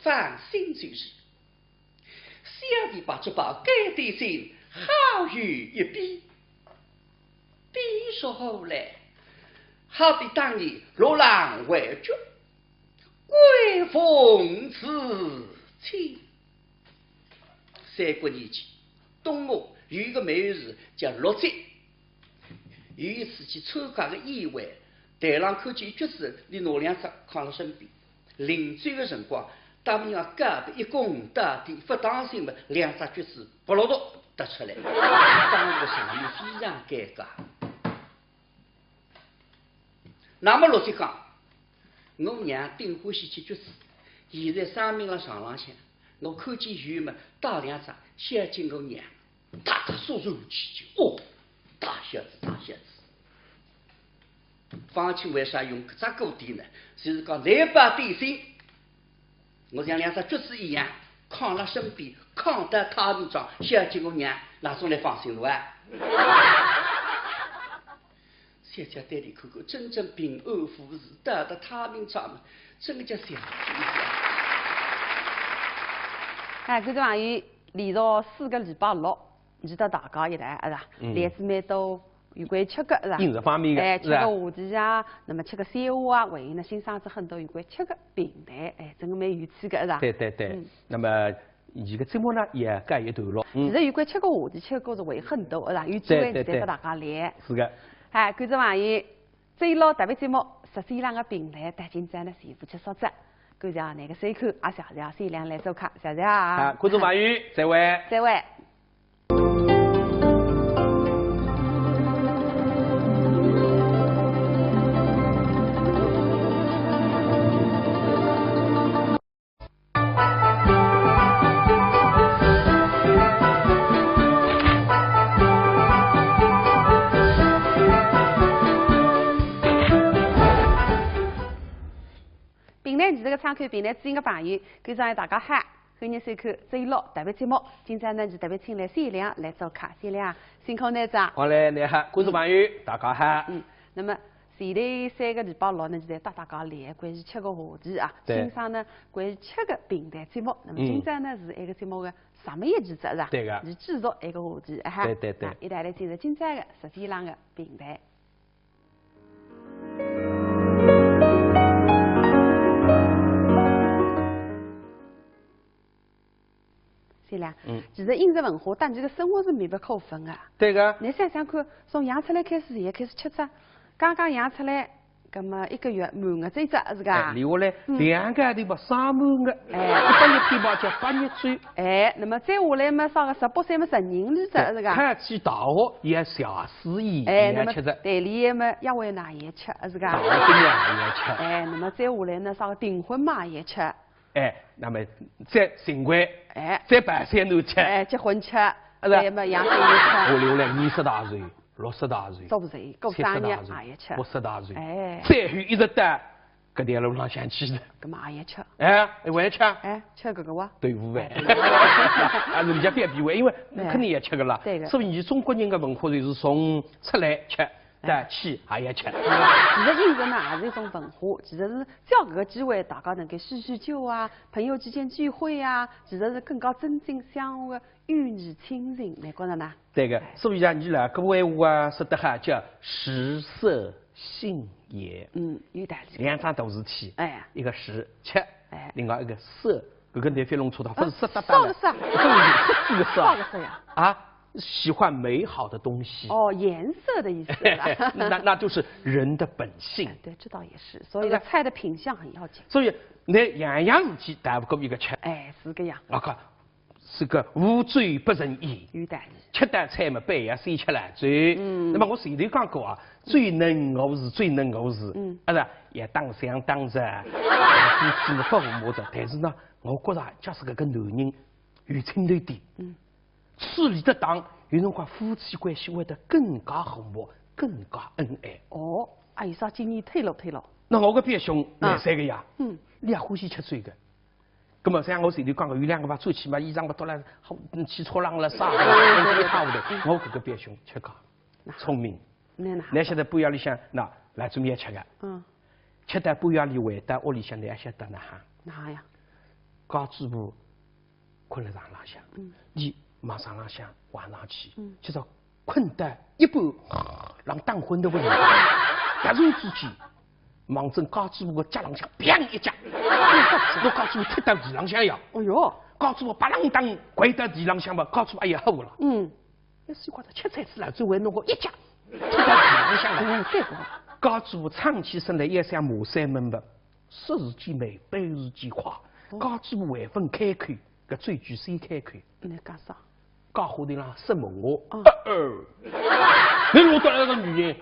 放心就是。 小弟把这包该点心好有一比。比说好嘞，好比当年六郎回绝，贵奉至亲。三国年间，东吴有一个美人叫陆杰，有一次去参加个宴会，台浪看见一橘子，俚拿两只囥辣身边。 临走个辰光，搭人家告别一躬到底，勿当心嘛，两只橘子扑落落跌出来，当时个场面非常尴尬。那么陆杰讲，我娘顶欢喜吃橘子，现在生病辣床浪向，我看见有嘛，带两只，孝敬我娘。 大家肃然起敬，哦，大孝子，大孝子。方卿为啥用搿只古典呢？就是讲拿包点心，我像两只橘子一样，囥辣身边，囥到太平庄，孝敬我娘，哪种来放心路啊？小姐对俚看看，真正平安无事，到得太平庄嘛，真个叫孝子啊。哎，搿个朋友，连续四个礼拜六， 值得大家一道，是吧？嗯。来自蛮多有关吃个，是吧？饮食方面的，哎，是吧？吃个话题啊，那么吃个笑话啊，还有呢，欣赏仔很多有关吃个评弹，哎，真个蛮有趣个，是吧？对，对，对。嗯。那么，伊个节目呢，也告一段落。嗯。其实有关吃个话题，吃个故事还有很多，是吧？有机会，对，对，再搭大家聊。对。是个。哎，观众朋友，周六特别节目，十三郎个评弹，到今朝呢，全部结束哉。感谢㑚个收看，也谢谢小亮来做客，谢谢啊。好，观众朋友，再会。再会。 评弹艺术个窗口，评弹知音个朋友，观众朋友大家好，欢迎收看周六特别节目。今朝呢，是特别请来小亮来做客，小亮，辛苦侬哉。好嘞，你好，观众朋友，大家好。嗯，那么前头三个礼拜六呢，是在搭大家聊关于吃个话题啊，对。欣赏呢关于吃个评弹节目。那么今朝呢，嗯。是埃个节目个上面一期哉，是吧？对个。是继续埃个话题，啊哈。对，对，对。啊，一道来进入今朝个十三郎个评弹。 小亮，嗯。其实饮食文化搭㑚个生活是密不可分个。对个。侬想想看，从养出来开始，侪开始吃哉，刚刚养出来，葛末一个月满月周哉，是吧？哎，留下来，嗯。两个号头嘛，生满月，哎。一百日天嘛，叫百日周。哎，那么再下来嘛，啥个十八岁嘛，成人礼哉，是吧？考起大学也谢师宴，哎，也吃哉。那么谈恋爱嘛，约会呢也吃，是吧？大学毕业也吃。哎，那么再下来呢，啥个订婚嘛也吃。 哎，那么再新婚，哎。再办三男吃，哎，结婚吃，是吧？再么养小人吃。下来二十大寿，六十大寿，做寿，过生日也吃。七十大寿，八十大寿，哎。最后一日到搿条路浪向去了。搿么也吃。哎，还吃？哎，吃搿个哇？豆腐饭。哎，豆腐饭。啊，人家覅避讳，因为哎。肯定也吃个啦。对个。所以你中国人的文化就是从出来吃，到去还要吃。其实饮食呢，也是一种文化，其实是只要搿个机会，大家能够叙叙旧啊，朋友之间聚会啊，其实是更加增进相互的友谊亲情，侬觉着呢？对个，所以讲，你来搿位话说得好，叫食色性也。嗯，有道理。两桩大事体，哎。一个食，吃，哎。另外一个色，搿个侬覅弄错脱，勿是色搭搭的，啊，色个色。勿是色字个色。啥个色呀？啊，喜欢美好的东西。哦，颜色的意思啦。那，那就是人的本性。哎，对，这倒也是。所以呢，菜的品相很要紧。所以，侬样样事体逃勿过一个吃。哎，是搿样。啊，看，是个无酒不成宴。有道理。吃到菜嘛，杯也先吃了，醉。嗯。那么我前头讲过啊，酒能误事，酒能误事。嗯。啊，是，也当相当着，夫妻嘛勿和睦着。但是呢，我觉着，假使搿个男人有清头点，嗯。 处理得当，有辰光夫妻关系会得更加和睦，更加恩爱。哦，阿有啥建议推落推落？那我个表兄，啊。廿三个呀，嗯。伊也欢喜吃醉个。葛么像我前头讲个，有两个嘛，出去嘛，衣裳勿脱了，好，嗯，去冲浪了啥，嗯，嗯，嗯。一塌糊涂。我搿个表兄吃介，聪明。哪能？侬晓得半夜里向，那，来准备吃个。嗯。吃到半夜里回到屋里向，侬还晓得哪哈？哪哈呀？家主婆 困辣床浪向，嗯。伊望床浪向望上去，嗯。就说困到一半，浪打昏头个辰光，突然之间，望准家主婆个脚浪向，砰一脚，拿家主婆踢到地浪向呀。哎哟。家主婆白浪当跪到地浪向嘛，家主婆哎呀好了。嗯。要是觉着吃菜吃了，就会弄个一脚，踢到地浪向了。哎，对个。家主婆撑起身来，也想骂三门吧。 说时间慢，办事体快，哦。家主婆还朆开口，搿最句先开口。侬讲啥？讲话头浪说闲话。啊。呃，呃，侬弄得来个女人，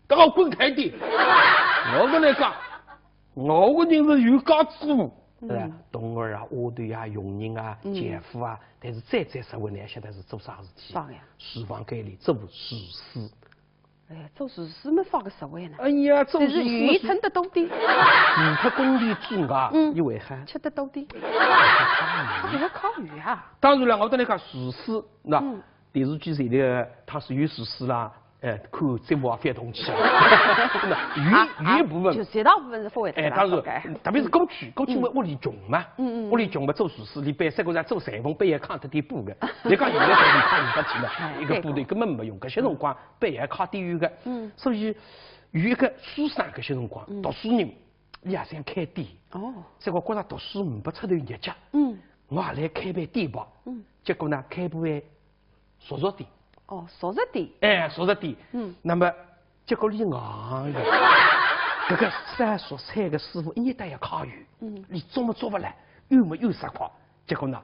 等我滚开点！我跟侬讲，我个人是有家主婆。嗯。对吧？童儿啊，丫头啊，佣人啊，嗯。姐夫啊，但是最最实惠，侬晓得是做啥事体？啥个呀？厨房间里做厨师。 哎，做厨师么啥个实惠呢？哎呀，做厨师，但是鱼吞得多点。鱼吞工地之外，嗯。伊为啥？吃得多点。还要烤鱼啊？当然了，我跟侬讲，厨师，那，嗯。电视机前头，伊是有厨师啦，哎，看节目也勿要动气啊。那鱼，啊，鱼部分，啊，就绝大部分是勿会得哎，当然，啦，OK。特别是过去，过去嘛，嗯。屋里穷嘛，嗯，嗯，嗯。屋里穷嘛，做厨师，伊背三个人做裁缝，背也扛得点布个。侬讲现在裁缝扛勿起嘛，哎，一个布头根本没用，搿些辰光 背也靠店员个。嗯。所以有一个书生搿些辰光，嗯。读书人，伊也想开店。哦。结果觉着读书呒不出头日脚，嗯。我也来开爿店吧。嗯。结果呢，开爿熟食店。哦，熟食店。哎，熟食店。嗯。那么结果伊硬个，搿个烧熟菜个师傅一日到夜揩油，嗯。伊做么做勿来，油么油煞快，结果呢，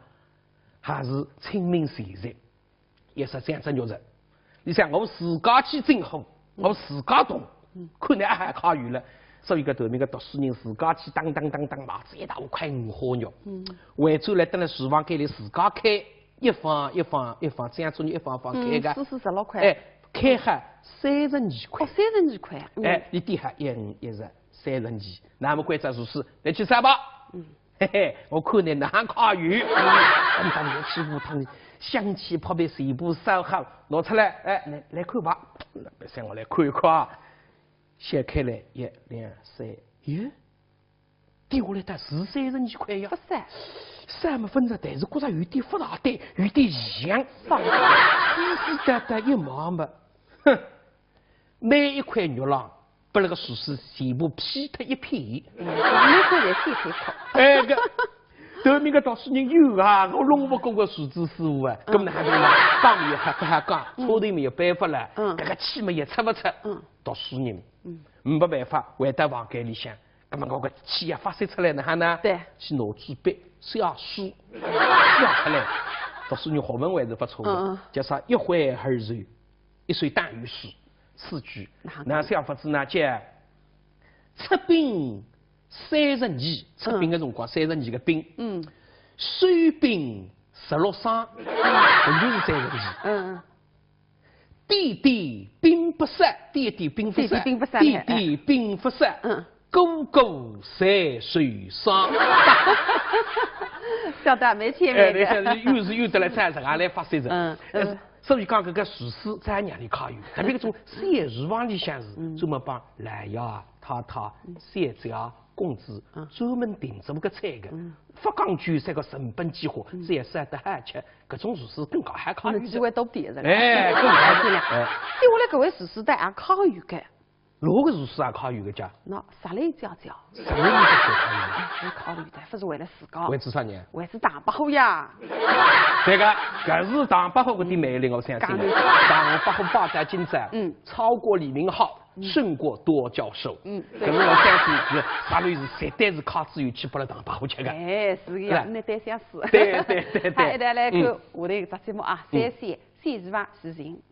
还是亲民前线。 也是这样子肉食。侬想我自家去进货，嗯。我自家动，嗯。看侬还揩油了。所以搿头面个读书人自家去当当当当买仔一大块五花肉，嗯。回转来蹲辣厨房间里自家开，一方一方一方，这样子一方方开个。嗯，四四十六块。哎，开好三十二块。哦，三十二块啊。嗯。哎，伊点好一五一十，三十二，那么关照厨师，侬去烧吧。嗯。 嘿嘿，我看侬哪能揩油。嗯，当然去五汤，香气扑鼻，全部烧好，拿出来，哎，来，来看吧。那么让我来看一看啊。掀开来，一、两、三，耶，点下来倒是三十二块呀。勿是。三么分着，但是觉着有点勿大对，有点像。啥个？细细淡淡一望嘛，哼， 每一块肉浪，拨那个厨师全部劈脱一片。嗯，每块侪切切块。哎，搿，头面个读书人有啊，我弄勿过个厨子师傅啊，嗯。搿么哪能呢？讲也还勿好讲，嗯。错头没有办法了，嗯。搿个气嘛也出勿出。嗯。读书人，嗯。没办法，回到房间里向，搿么我个气也发泄出来哪能呢？对。去拿支笔，写书，写出来。读书人学问还是勿错个，嗯嗯。叫啥一挥而就。 一首打油诗，四句。哪能？哪写法子呢？叫出兵三十二，出兵个辰光，嗯。三十二个兵。嗯。收兵十六双，嗯。搿就是三十二。嗯嗯。点点并不少，点点并不少，点点并不少，点点并不少，嗯。个个侪受伤。晓得，蛮前面的。哎，侬想，有是有得来赞成，也来发泄着。嗯，嗯。呃，所以讲，搿个厨师再让伊考虑，特别搿种小厨房里向是，嗯。专门帮老爷、太太、小姐啊、公子，嗯。专门定做个菜个。嗯。勿讲究搿个成本几化，嗯。只要烧得好吃，搿种厨师更加好考虑着。那么机会多点是吧？哎，更好。对了，哎。接下来搿位厨师倒也考虑个。 哪个厨师也考虑个家？喏，啥来讲讲？啥来讲讲考虑？哎，我考虑的，勿是为了自家。为仔啥呢？为仔唐伯虎呀。对个，搿是唐伯虎搿点魅力，我相信。讲得对。唐伯虎拜倒今朝，嗯。超过李明浩，嗯。胜过多教授。嗯，对。搿是我相信是，啥物事绝对是靠仔有去拨了唐伯虎吃个。哎，是个呀，对吧？那对相似。对，对，对，对。好，一道来看，嗯。下头一只节目啊，嗯。三线，三十万事情。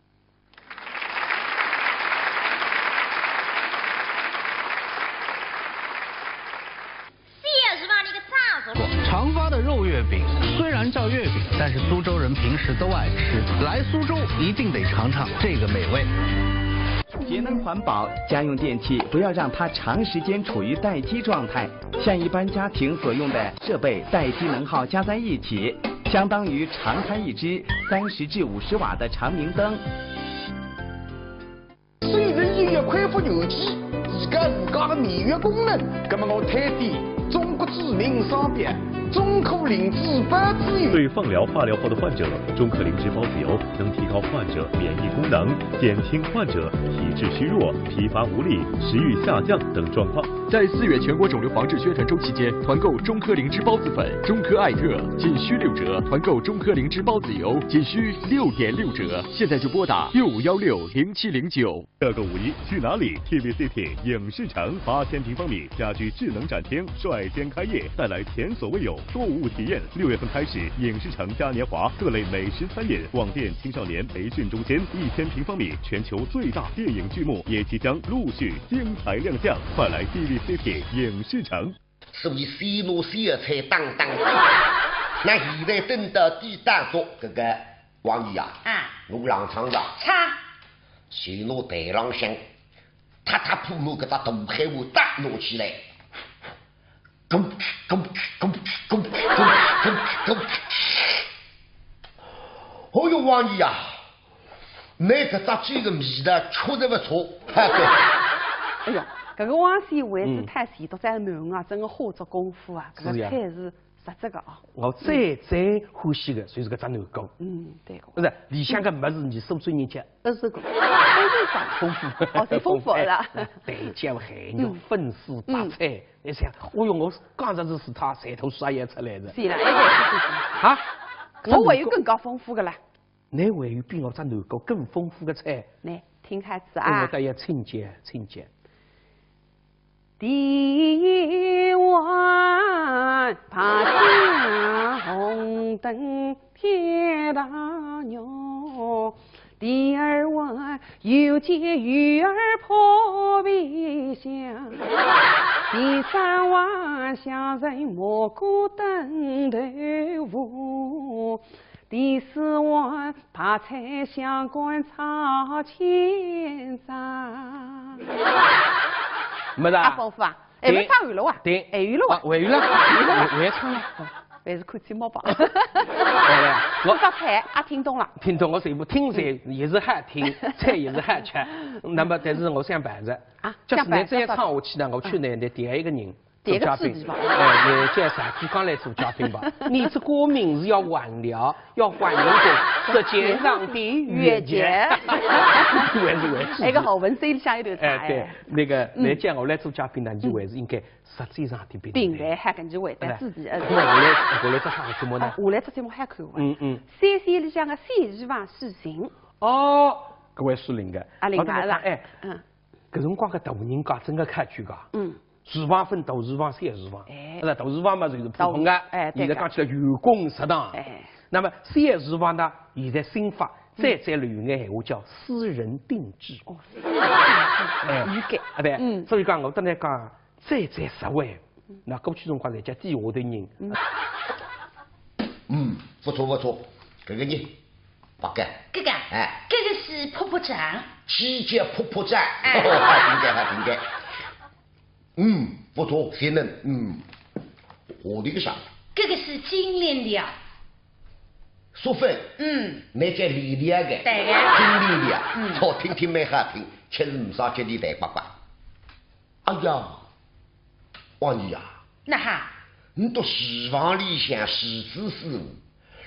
谢谢吧，你个傻子。长发的肉月饼虽然叫月饼，但是苏州人平时都爱吃，来苏州一定得尝尝这个美味。节能环保，家用电器不要让它长时间处于待机状态。像一般家庭所用的设备待机能耗加在一起，相当于常开一支三十至五十瓦的长明灯。 虽然音乐恢复元气，提高自家的免疫功能。那么我推荐中国知名商标中科灵芝孢子油。对放疗、化疗后的患者，中科灵芝孢子油能提高患者免疫功能，减轻患者体质虚弱、疲乏无力、食欲下降等状况。在四月全国肿瘤防治宣传周期间，团购中科灵芝孢子粉、中科艾特仅需六折，团购中科灵芝孢子油仅需六点六折。现在就拨打六五幺六零七零九。 这个五一去哪里？T V City影视城八千平方米家居智能展厅率先开业，带来前所未有购物体验。六月份开始，影视城嘉年华各类美食餐饮、网店、青少年培训中心，一千平方米全球最大电影剧目也即将陆续精彩亮相，快来T V City影视城。 所以先拿小菜当当做。那现在等到底当中，搿个王爷啊，啊，我冷场了。唱。先拿台浪向，踏踏铺满搿只大海碗搭拿起来，咕咕咕咕咕咕咕咕咕。哦哟，王爷啊！ 侬搿只酒个味道确实勿错，哈对。哎哟，搿个王先生还是太前头再嫩啊，真个花足功夫啊，搿个菜是实质个啊。我最最欢喜个就是搿只南瓜。嗯，对个。勿是，里向个物事，侬苏州人家呃，是个，丰富，丰富，哦，最丰富了。蛋酱、咸肉、粉丝、白菜，哎想，哦哟，我讲着是是他舌头沙也出来了。是啦，哎，对，是是是。啊？我还有更加丰富个啦。 侬还有比我只南瓜更丰富个菜？来，听下去啊。我倒要请教请教。第一碗白酱红灯甜大肉，第二碗油煎鱼儿泡皮香，第三碗虾仁蘑菇炖豆腐。 第四碗白菜香干炒千张。没得啊？啊，丰富啊！哎，对没唱完了哇？对，还有了哇？啊，还有了，还还唱了。还是看节目吧。好了呀，我搿只菜啊，听懂了。听懂，我全部听着，也是好听，菜也是好吃。那么，但是我想办着，啊就是想办侬再唱下去呢，我去呢，侬第一个人。第一个做嘉宾刺激吧哎，也叫啥子刚来做嘉宾吧。你这个名字要换了，要换成做舌尖上的月姐。还是为主。哎，个好文字里向有点大哎，对哎。，那个，嗯那叫我来做嘉宾呢，你就还是应该舌尖上的并来还跟你回答自己，哎，嗯。那我来，我来做啥个节目呢哎，？我来做节目还可以玩。嗯嗯。三线里向个三十万事情。哦，搿位是灵个。啊，灵个是吧我跟侬讲哎，嗯。搿辰光个大人家真个客气个。嗯。厨房分大厨房、小厨房。哎。那大厨房嘛，就是普通个。大哎对个现在讲起来，员工食堂。哎。那么小厨房呢，现在新法，再再流行个闲话叫私人定制。哦，私人定制哎。理解。啊，对。嗯。所以讲，我刚才讲，再再实惠，那过去辰光侪叫底下头人。嗯。嗯，不错不错，搿个呢，八戒。哥哥，哎。搿个是泡泡糖。鸡叫泡泡糖。哎。好，听见，好，听见。嗯，不错，鲜嫩，嗯。下头个啥？搿个是精灵的啊。 淑芬，嗯。那叫莉莉啊个，对个。精灵的啊，嗯。好听听蛮好听，确实没啥接地气，爸爸。哎呀，王姨啊，哪哈？你到厨房里向厨子师傅，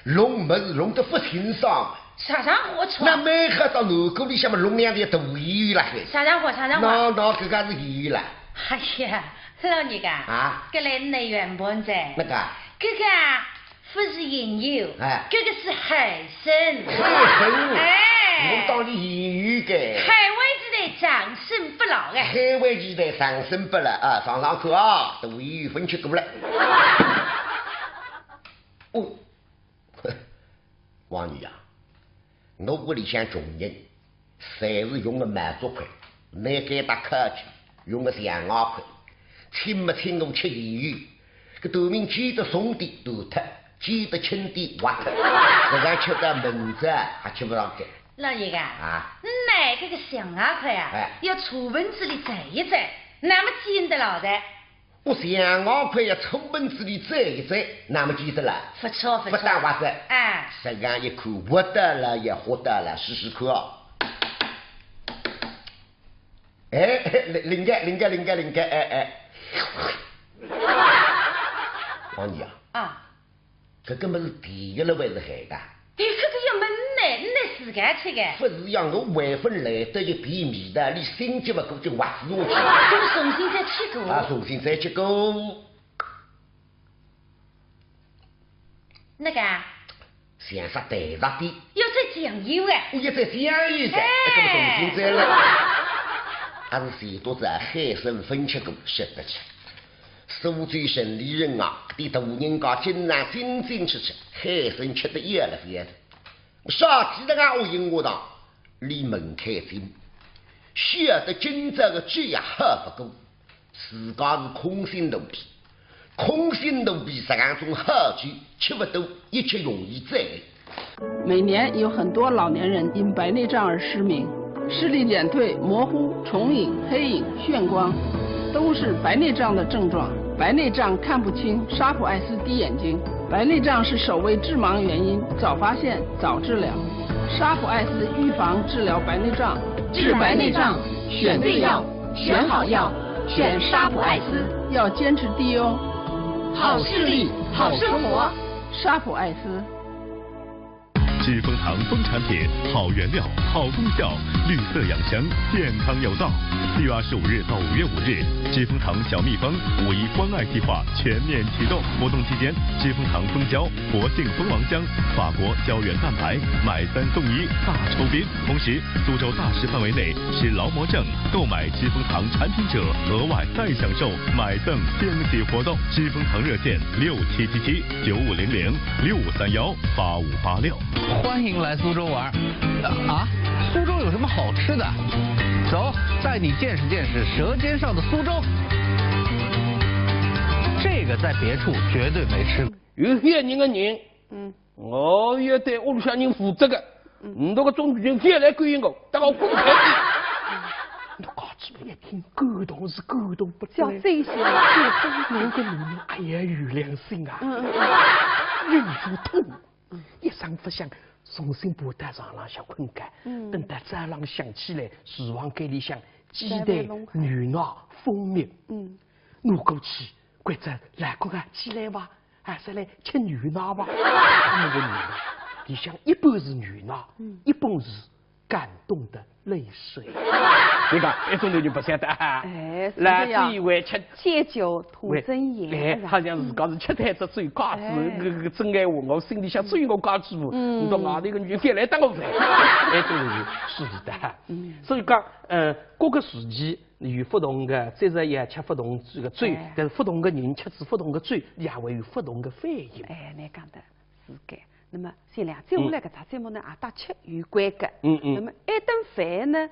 弄物事弄得不清爽。啥场化出啊？那蛮好，到南瓜里向嘛弄两条大鱼了还。啥场化，啥场化？那，那搿个是鱼了。哎呀，老人家，啊？搿来你来圆盘哉。哪个？搿个啊， 勿是银油，哎。搿个是海参。海参？哎。我当你银油个。海外之内长生不老哎。海外之内长生不老啊，尝尝看啊，都有分吃过了。哦，王姨啊，我屋里向穷人， 侪是用个毛竹筷，拿该搭客气，用个象牙筷，请么请我吃银油，搿断命尖得重点断脱，尖得轻点滑脱，实在吃得闷着还吃勿上个。老人家，啊？你拿搿个象牙筷啊，哎。要触盆子里蘸一蘸，那么尖得牢的。 我象牙筷要触盆子里蘸一蘸，那么记得了。不错，不错。不但滑哉，哎。实梗一看，滑得了也滑得了，试试看啊。哎，灵，灵个，灵个，灵个，灵个，哎，哎。王姨啊。啊。 搿个物事甜个了还是咸个？哎，搿个要问呢，侬自家吃个。勿是呀，我还勿来得及辨味道，伊心急勿过就滑下去。搿么重新再吃过。啊，重新再吃过。那个啊？像煞淡煞点。要再酱油哎。我要再酱油噻，哎。搿么重新再来。还是前头子啊，海参朆吃过，吃得起。 苏州城里人啊，搿点大人家经常进进出出，海参吃得厌了烦了。啥体个啊，我应我道，伊门槛精，晓得今朝个酒也喝勿过，自家是空心肚皮，空心肚皮实梗种好酒吃勿多，一吃容易醉。 每年有很多老年人因白内障而失明，视力减退、模糊、重影、黑影、眩光，都是白内障的症状。白内障看不清，沙普爱思滴眼睛。白内障是首位致盲原因，早发现，早治疗。沙普爱思预防治疗白内障，治白内障，选对药，选好药，选沙普爱思。要坚持滴哦。好视力，好生活。沙普爱思。 知蜂堂蜂产品，好原料，好功效，绿色养生，健康有道。四月二十五日到五月五日，知蜂堂小蜜蜂五一关爱计划全面启动。活动期间，知蜂堂蜂胶、活性蜂王浆、法国胶原蛋白买三送一大抽冰。同时，苏州大市范围内持劳模证购买知蜂堂产品者，额外再享受买赠惊喜活动。知蜂堂热线六七七七九五零零，六五三幺八五八六。 欢迎来苏州玩儿。啊，苏州有什么好吃的？走，带你见识见识舌尖上的苏州。这个在别处绝对没吃过。有些人个人，嗯。我要对屋里向人负责个。嗯。侬搿种女人勿要来勾引我，等我滚开点。侬家主婆一听，感动是感动不得了。叫这些人，我个女人，哎呀，有良心啊。嗯，嗯，嗯。忍不住痛。 一声勿响，重新爬到床浪向困觉。嗯。等到早浪想起来，厨房间里向鸡蛋、牛奶、蜂蜜。嗯。拿过去，关照老公啊，起来吧，还是来吃牛奶吧。那么个牛奶，里向一半是牛奶，嗯。一半是感动的泪水。你看，一种头就勿晓得啊。哎，是这样。老子以为吃解酒吐真言，喂，哎，是吧？好像自家是吃脱只酒，家主婆，哎。搿个真闲话，我心里向只有我家主婆，嗯。侬到外头个女人勿来搭我烦，哎，真个是势利的。嗯。所以讲，呃，各个时期有不同个，节日也吃不同这个酒，哎。但是不同个人吃起不同个酒，也会有不同个反应。哎，侬讲得是个。那么，先生，接下来搿只节目呢，也搭吃有关个。嗯，嗯。那么，埃顿饭呢，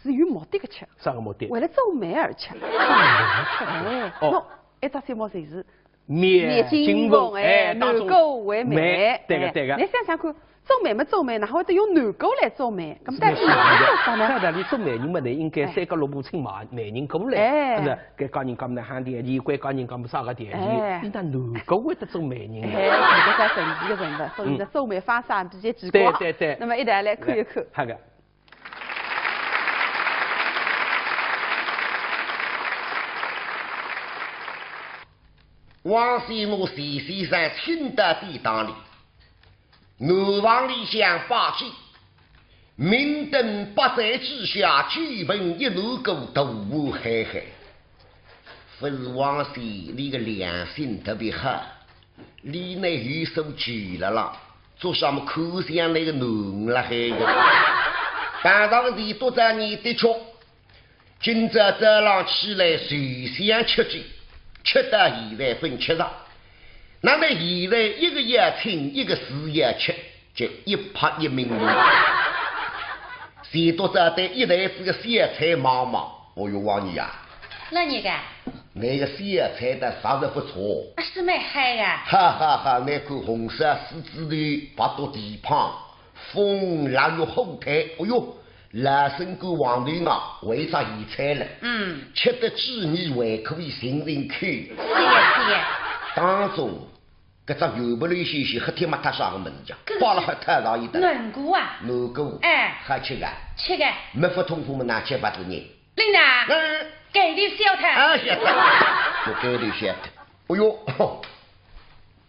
是有目的个吃。啥个目的？为了做媒而吃。做媒而吃。哎，哦。喏，一只节目就是面金凤，金凤，哎，哎，当中南国为媒。媒，对个，哎，对个。侬想想看，做媒么做媒，哪会得用囡儿来做媒？那么到底哪能做法呢？照道理做媒人嘛，那应该三个萝卜青嘛，媒人过来，哎。是吧？该家人家么呢喊点钱，该家人家么啥个点钱，哎。你哪囡儿会得做媒人呢？哎，这个在神奇的人物，所以呢，嗯。做媒方式比较奇怪。对，对，对。那么一道来看一看。好的。 王宣我徐先生请到店堂里，南房里向摆酒，明灯百盏之下，酒盆一暖过，大碗海海。勿是王宣，你个良心特别好。 俚呢有手举了啦，做啥么看相那个囡儿了海个？碰着个事体做得呢的确，今朝早浪起来就想吃酒，吃到现在朆吃着。那么现在一个要请，一个是要吃，这一拍一名堂。前头早对一台子个小菜望望，哦哟，王二爷啊，哪能个？ 那个小菜倒实在勿错。啊，是蛮好呀。哈哈哈，那口红烧狮子头，白肚蹄髈，风腊肉火腿，哎哟，老生个黄豆芽，为啥野菜了？嗯。吃得滋味，还可以寻寻口。是呀，是呀。当中，搿只油白里些些黑天嘛，它啥个物事讲？搿个是，挂了还太大一点。南瓜啊。南瓜。哎。好吃个。吃个。没法通风么，拿去把子呢。 领导，嗯。该里小菜。啊，晓得。我该里晓得。哎哟，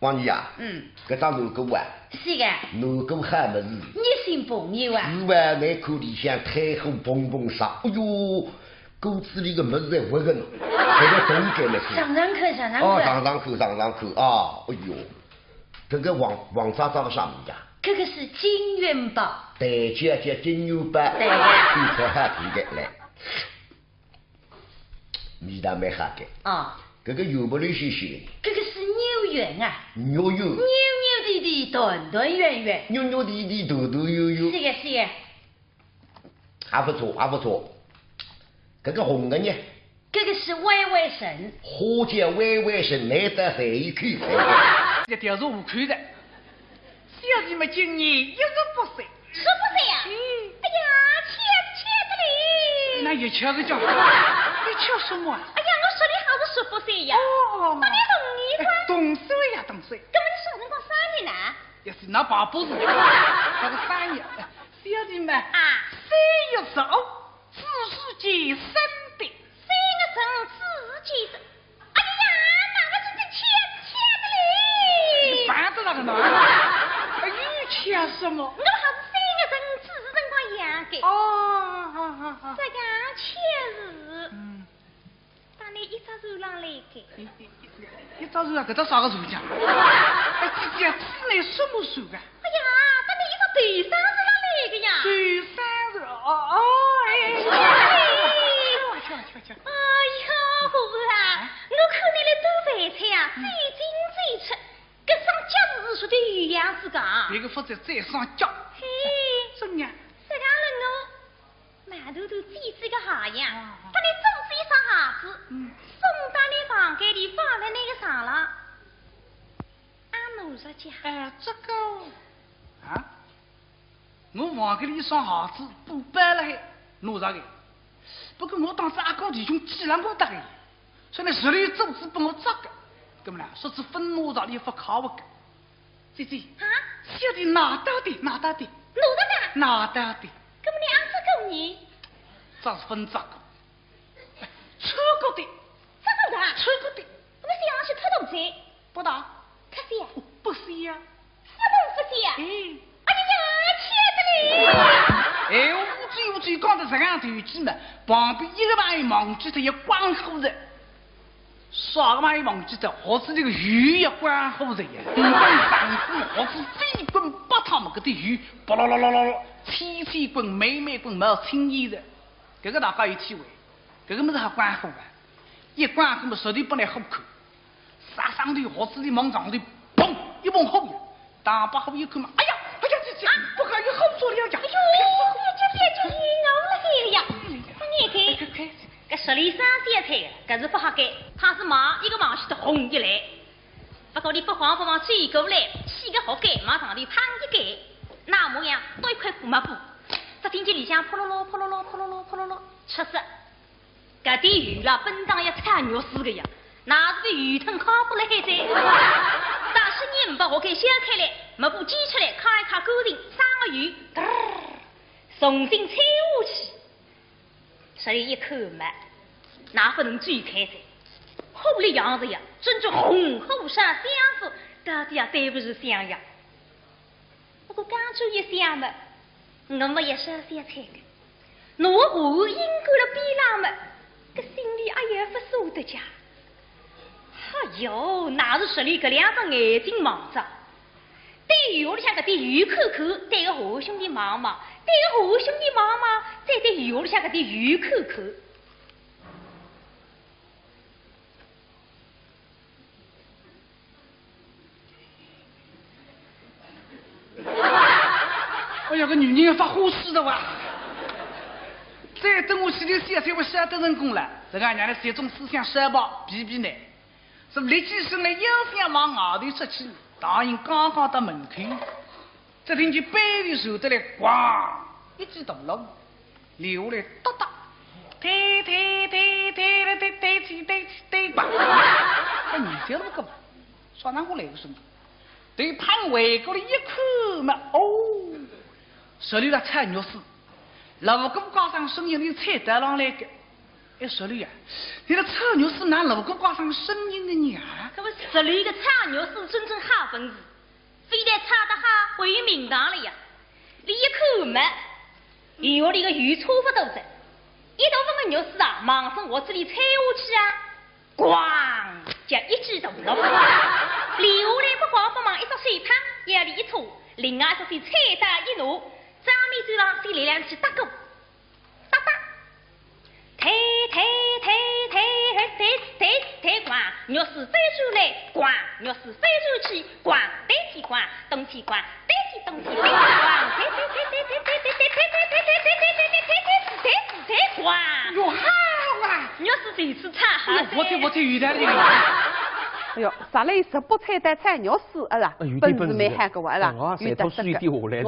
王二爷啊，嗯。搿只南瓜啊，是个。南瓜好物事。热心朋友啊。是哇，那口里向炭火嘭嘭烧，哎哟，锅子里个物事侪活个呢，搿个冻干么是。尝尝看，尝尝看。哦，尝尝看，尝尝看啊，哎哟，搿个黄，黄渣渣个啥物事啊？搿个是金元宝。对，就要叫金元宝。对个。听起来好听个，来。 味道蛮好个。啊。搿个油白里些些。搿个是牛油啊。牛油。扭扭捏捏，团团圆圆。扭扭捏捏，团团圆圆。是个，是个。还不错，还不错。搿个红个呢？搿个是歪歪参。花椒歪歪参，难得来一口。这条是五口的。 小弟们今年一十八岁。十八岁呀？嗯。哎呀，巧巧的嘞。那也巧个叫，你巧什么啊？哎呀，我说你还是十八岁呀。哦。那你同年个？哎，同岁呀，同岁。那么你啥辰光生日呢？也是那爸不是，那个生日。哎，小弟们，啊。三月十五，子时见生的。三月十五，子时见生。 哎呀，那我真正巧巧的嘞。你烦得那个呢？哎，又巧什么？我还是三月十五子辰光养的。哦，好，好，好。这样巧事，嗯。当然一只手浪来个。一，一，一，一只手啊，搿只啥个手讲？哎，这讲子来什么手啊？ 哎呀，当然一只头生日浪来个呀。头生日，哦，哦，哎，哎，哎，去吧，去吧，去吧，去吧。哎呀，婆婆啊，啊？我看你来做饭菜啊，嗯。最精最出，搿双脚是说的有样子个啊。别个勿在，再上脚。嘿。真呀。实梗了我，毛头头尖尖个鞋样，啊。搭你做仔一双鞋子，嗯。送到你房间里放在那个床浪。 啊，拿着讲。哎，这个，啊，我房间里一双鞋子，布包了海，拿着个。不过我当时阿哥弟兄寄了我搭个，所以呢，手里做仔拨我着个。搿么呢，说是分拿着，也勿靠我个。姐姐，啊？小弟拿到的，拿到的。拿到的？拿到的。搿么你阿哥呢？这是分着个。 穿过的。真的啊？穿过的。那是要去拍东西？不打。可惜呀。哦，不惜呀。什么不惜呀？哎。哎呀，巧得嘞！哎，乌嘴乌嘴讲得这样头几嘛，旁边一个朋友望见脱也光火着。啥个朋友望见脱？好似这个油也光火着呀。你讲上次好似飞滚八趟嘛，搿点油，巴啦啦啦啦啦，千千滚，万万滚，没有青烟着。搿个大家有体会。 搿个物事还光火啊，一光火么，实在勿来火口，啥上头好仔里望上头，砰，一蓬火呀，打把火一看嘛，哎呀，哎呀，这这，不好，有火着了呀！哎呦，这这这，我了海了呀！你看，搿十里三三菜，搿是勿好盖，怕是忙一个忙起头红一来。不过你不慌不忙追过来，起个火盖，往上头碰一盖。那模样，多一块破抹布，只听见里向扑咯咯、扑咯咯、扑咯咯、扑咯咯，吃色。搿点油啦，本当要炒肉丝个呀，那是被油桶烤不来噻。但是你勿好给掀开来，抹布揭出来，揩一揩干净，省个油，嘚儿，重新炒下去。 所以一口嘛，那不能追开的，火力扬着呀，真正红火烧香火，到底也对不住香呀。不过刚才一想嘛，我们也是香菜的，拿我应过了边浪嘛，搿心里哎呀不舍得家。哎哟，那是十里搿两只眼睛望着。 对院里向搿点油看看，对个和兄弟望望，对个和兄弟望望，再对院里向搿点油看看。哎呀，搿女人要发火势的哇！再等下去，搿小三会晓得成功了，搿个娘的集中思想，山宝比比呢。 是立起身来，要想往外头出去，唐寅刚刚到门口，只听见背后传得来“咣”一记大锣，留下来“哒哒”，推推推推了推推起推起推吧。哎，你听那个，啥人过来个声音？对旁回过来一看嘛，哦，手里拿菜肉丝，锣鼓高声声音里菜刀上来个。 哎，说了呀，你那炒肉丝拿锣鼓高声声音的呢啊？搿么十里个炒肉丝真正好本事，非但炒得好，还有名堂了呀。你一看嘛，院里个油差不多着，一大把么肉丝啊，望准我这里炒下去啊，咣，叫一记大锣，留下来不光不忙，一只手帕，腰里一插，另外一只手菜刀一拿，正面走上去来两记打鼓。 哒哒。推推推推推推推推，咣，肉丝飞出来，咣，肉丝飞出去，咣，推起咣，动起咣，推起动起，推起咣，推推推推推推推推推推推推推推推推推推推，咣。哟，好啊！肉丝这次炒好噻。哎呦，我这，我这有道理。哎哟，啥嘞？十八菜单菜肉丝，哎呀，哎，有点本事蛮好个哇，哎呀，哦，有特色个。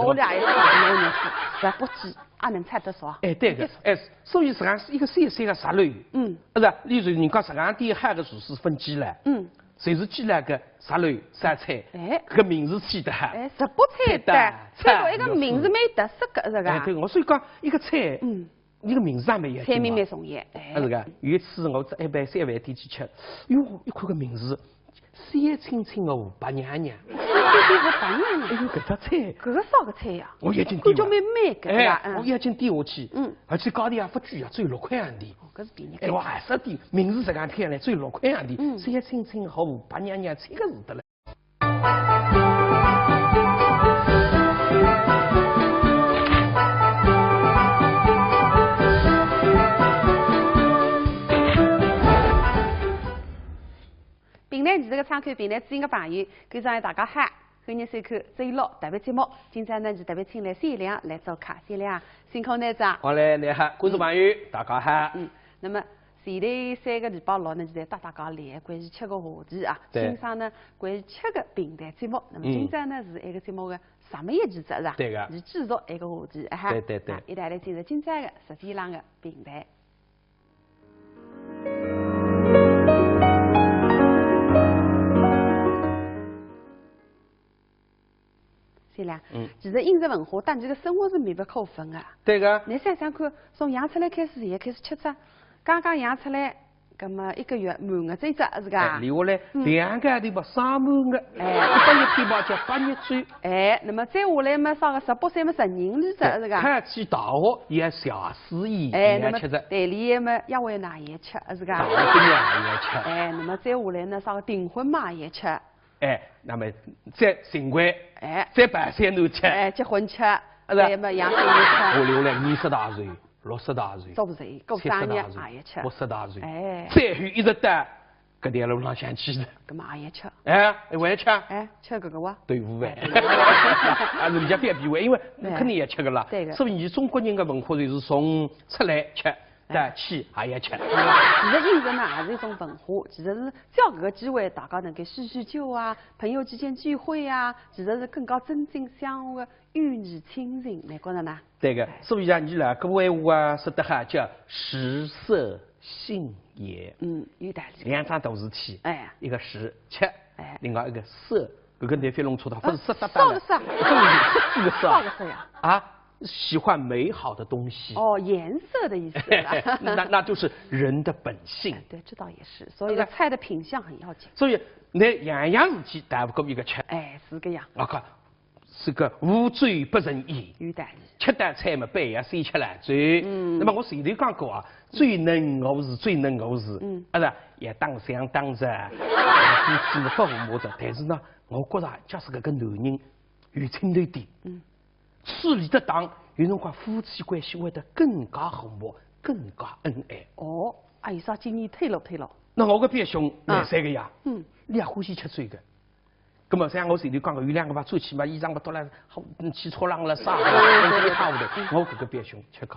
我俩也是炒肉丝，十八记。 也能炒得熟啊。哎，对个，哎，所以实际上是一个小小个石楼，嗯，是吧？你说人家实际上点好个厨师分几来，嗯，侪是几来个石楼烧菜，哎，搿个名字起得好。哎，十八菜单，菜单，所以说一个名字蛮特色个，是吧？哎，对，我所以讲一个菜，嗯，一个名字也蛮要紧嘛。菜名蛮重要，哎。啊，是个。有一次我在一爿小饭店去吃，哟，一看个名字， 小青青个河北娘娘。小青青河北娘娘？哎哟，搿只菜。搿个啥个菜呀？我眼睛点完。感觉蛮美个，哎，对吧？嗯。我眼睛点下去，嗯。而且价钿也勿贵啊，只有六块洋钿。哦，搿是便宜。哎，我还是点，名字实梗听来只有六块洋钿。嗯。小青青河北娘娘七个字得了。 评弹艺术个窗口，评弹知音个朋友，观众朋友大家好，欢迎收看周六特别节目。今朝呢，是特别请来谢亮来做客。谢亮，辛苦侬了。好嘞，你好，观众朋友，大家好。嗯，那么前头三个礼拜六呢，就在搭大家聊关于吃个话题啊。对。今朝呢，关于吃个评弹节目。那么嗯。今朝呢，是一个节目个上面一期节目是吧？对个。是继续一个话题，啊哈。对对对。啊，一道来进入今朝个实际浪个评弹。 谢亮，嗯。其实饮食文化搭侬个生活是密不可分个。对个。侬想想看，从养出来开始，现在开始吃着，刚刚养出来，葛么一个月满月这一只，是吧？哎，留下来，嗯。两个号头吧，上满月。哎。一百日天吧，叫百日祭。哎，那么再下来嘛，啥个十八岁嘛，成人礼节，是吧？考起大学也谢师宴，哎，也吃着。那么谈恋爱嘛，约会呢也吃，是吧？大学毕业也吃。哎，那么再下来呢，啥个订婚嘛也吃。 哎，那么再新婚，哎。再办三男吃，哎，结婚吃，是吧？再么养小人吃。下来二十大寿、六十大寿、做不成，过生日七十大寿、也吃。八十大寿，哎。最后一直到搿条路浪向去的。搿么也吃。哎，还吃？哎，吃搿个哇？豆腐饭。啊，人家覅避讳，因为对。肯定也吃个啦。对个。所以中国人个文化就是从出来吃，但气还要吃。其实饮食呢，也是一种文化，其实是借搿个机会，大家能够叙叙旧啊，朋友之间聚会啊，其实是更加增进相互的友谊亲情，侬觉着呢？对个，所以讲，你来，搿闲话啊，说得好，叫食色性也。嗯，有道理。两桩大事体，哎，一个食，吃，哎，另外一个色，搿个侬覅弄错脱，勿是色哒哒的，啊，啥个色？勿是色字的色。啥个色呀？啊，喜欢美好的东西。哦，颜色的意思啦。那，那就是人的本性。哎，对，这倒也是。所以呢，菜的品相很要紧。所以，侬样样事体逃勿过一个吃。哎，是个样。啊，看，是个无酒不成宴。有道理。吃到菜嘛，必要先吃了酒。嗯。那么我前头讲过啊，酒能饿事，酒能饿事。嗯。啊，是，也当想当着，夫妻嘛勿和睦着。但是呢，我觉着，假使搿个男人有劲头点，嗯， 处理得当，有辰光夫妻关系会得更加和睦，更加恩爱。哦，哎，啥建议推了推了？那我个表兄，啊，廿三个呀，嗯，伊也欢喜吃酒个。葛么像我前头讲个，有两个嘛，出去嘛，衣裳嘛脱了，好，嗯，去冲浪了啥，嗯，对，对，对，一塌糊涂。嗯。我搿个表兄吃介，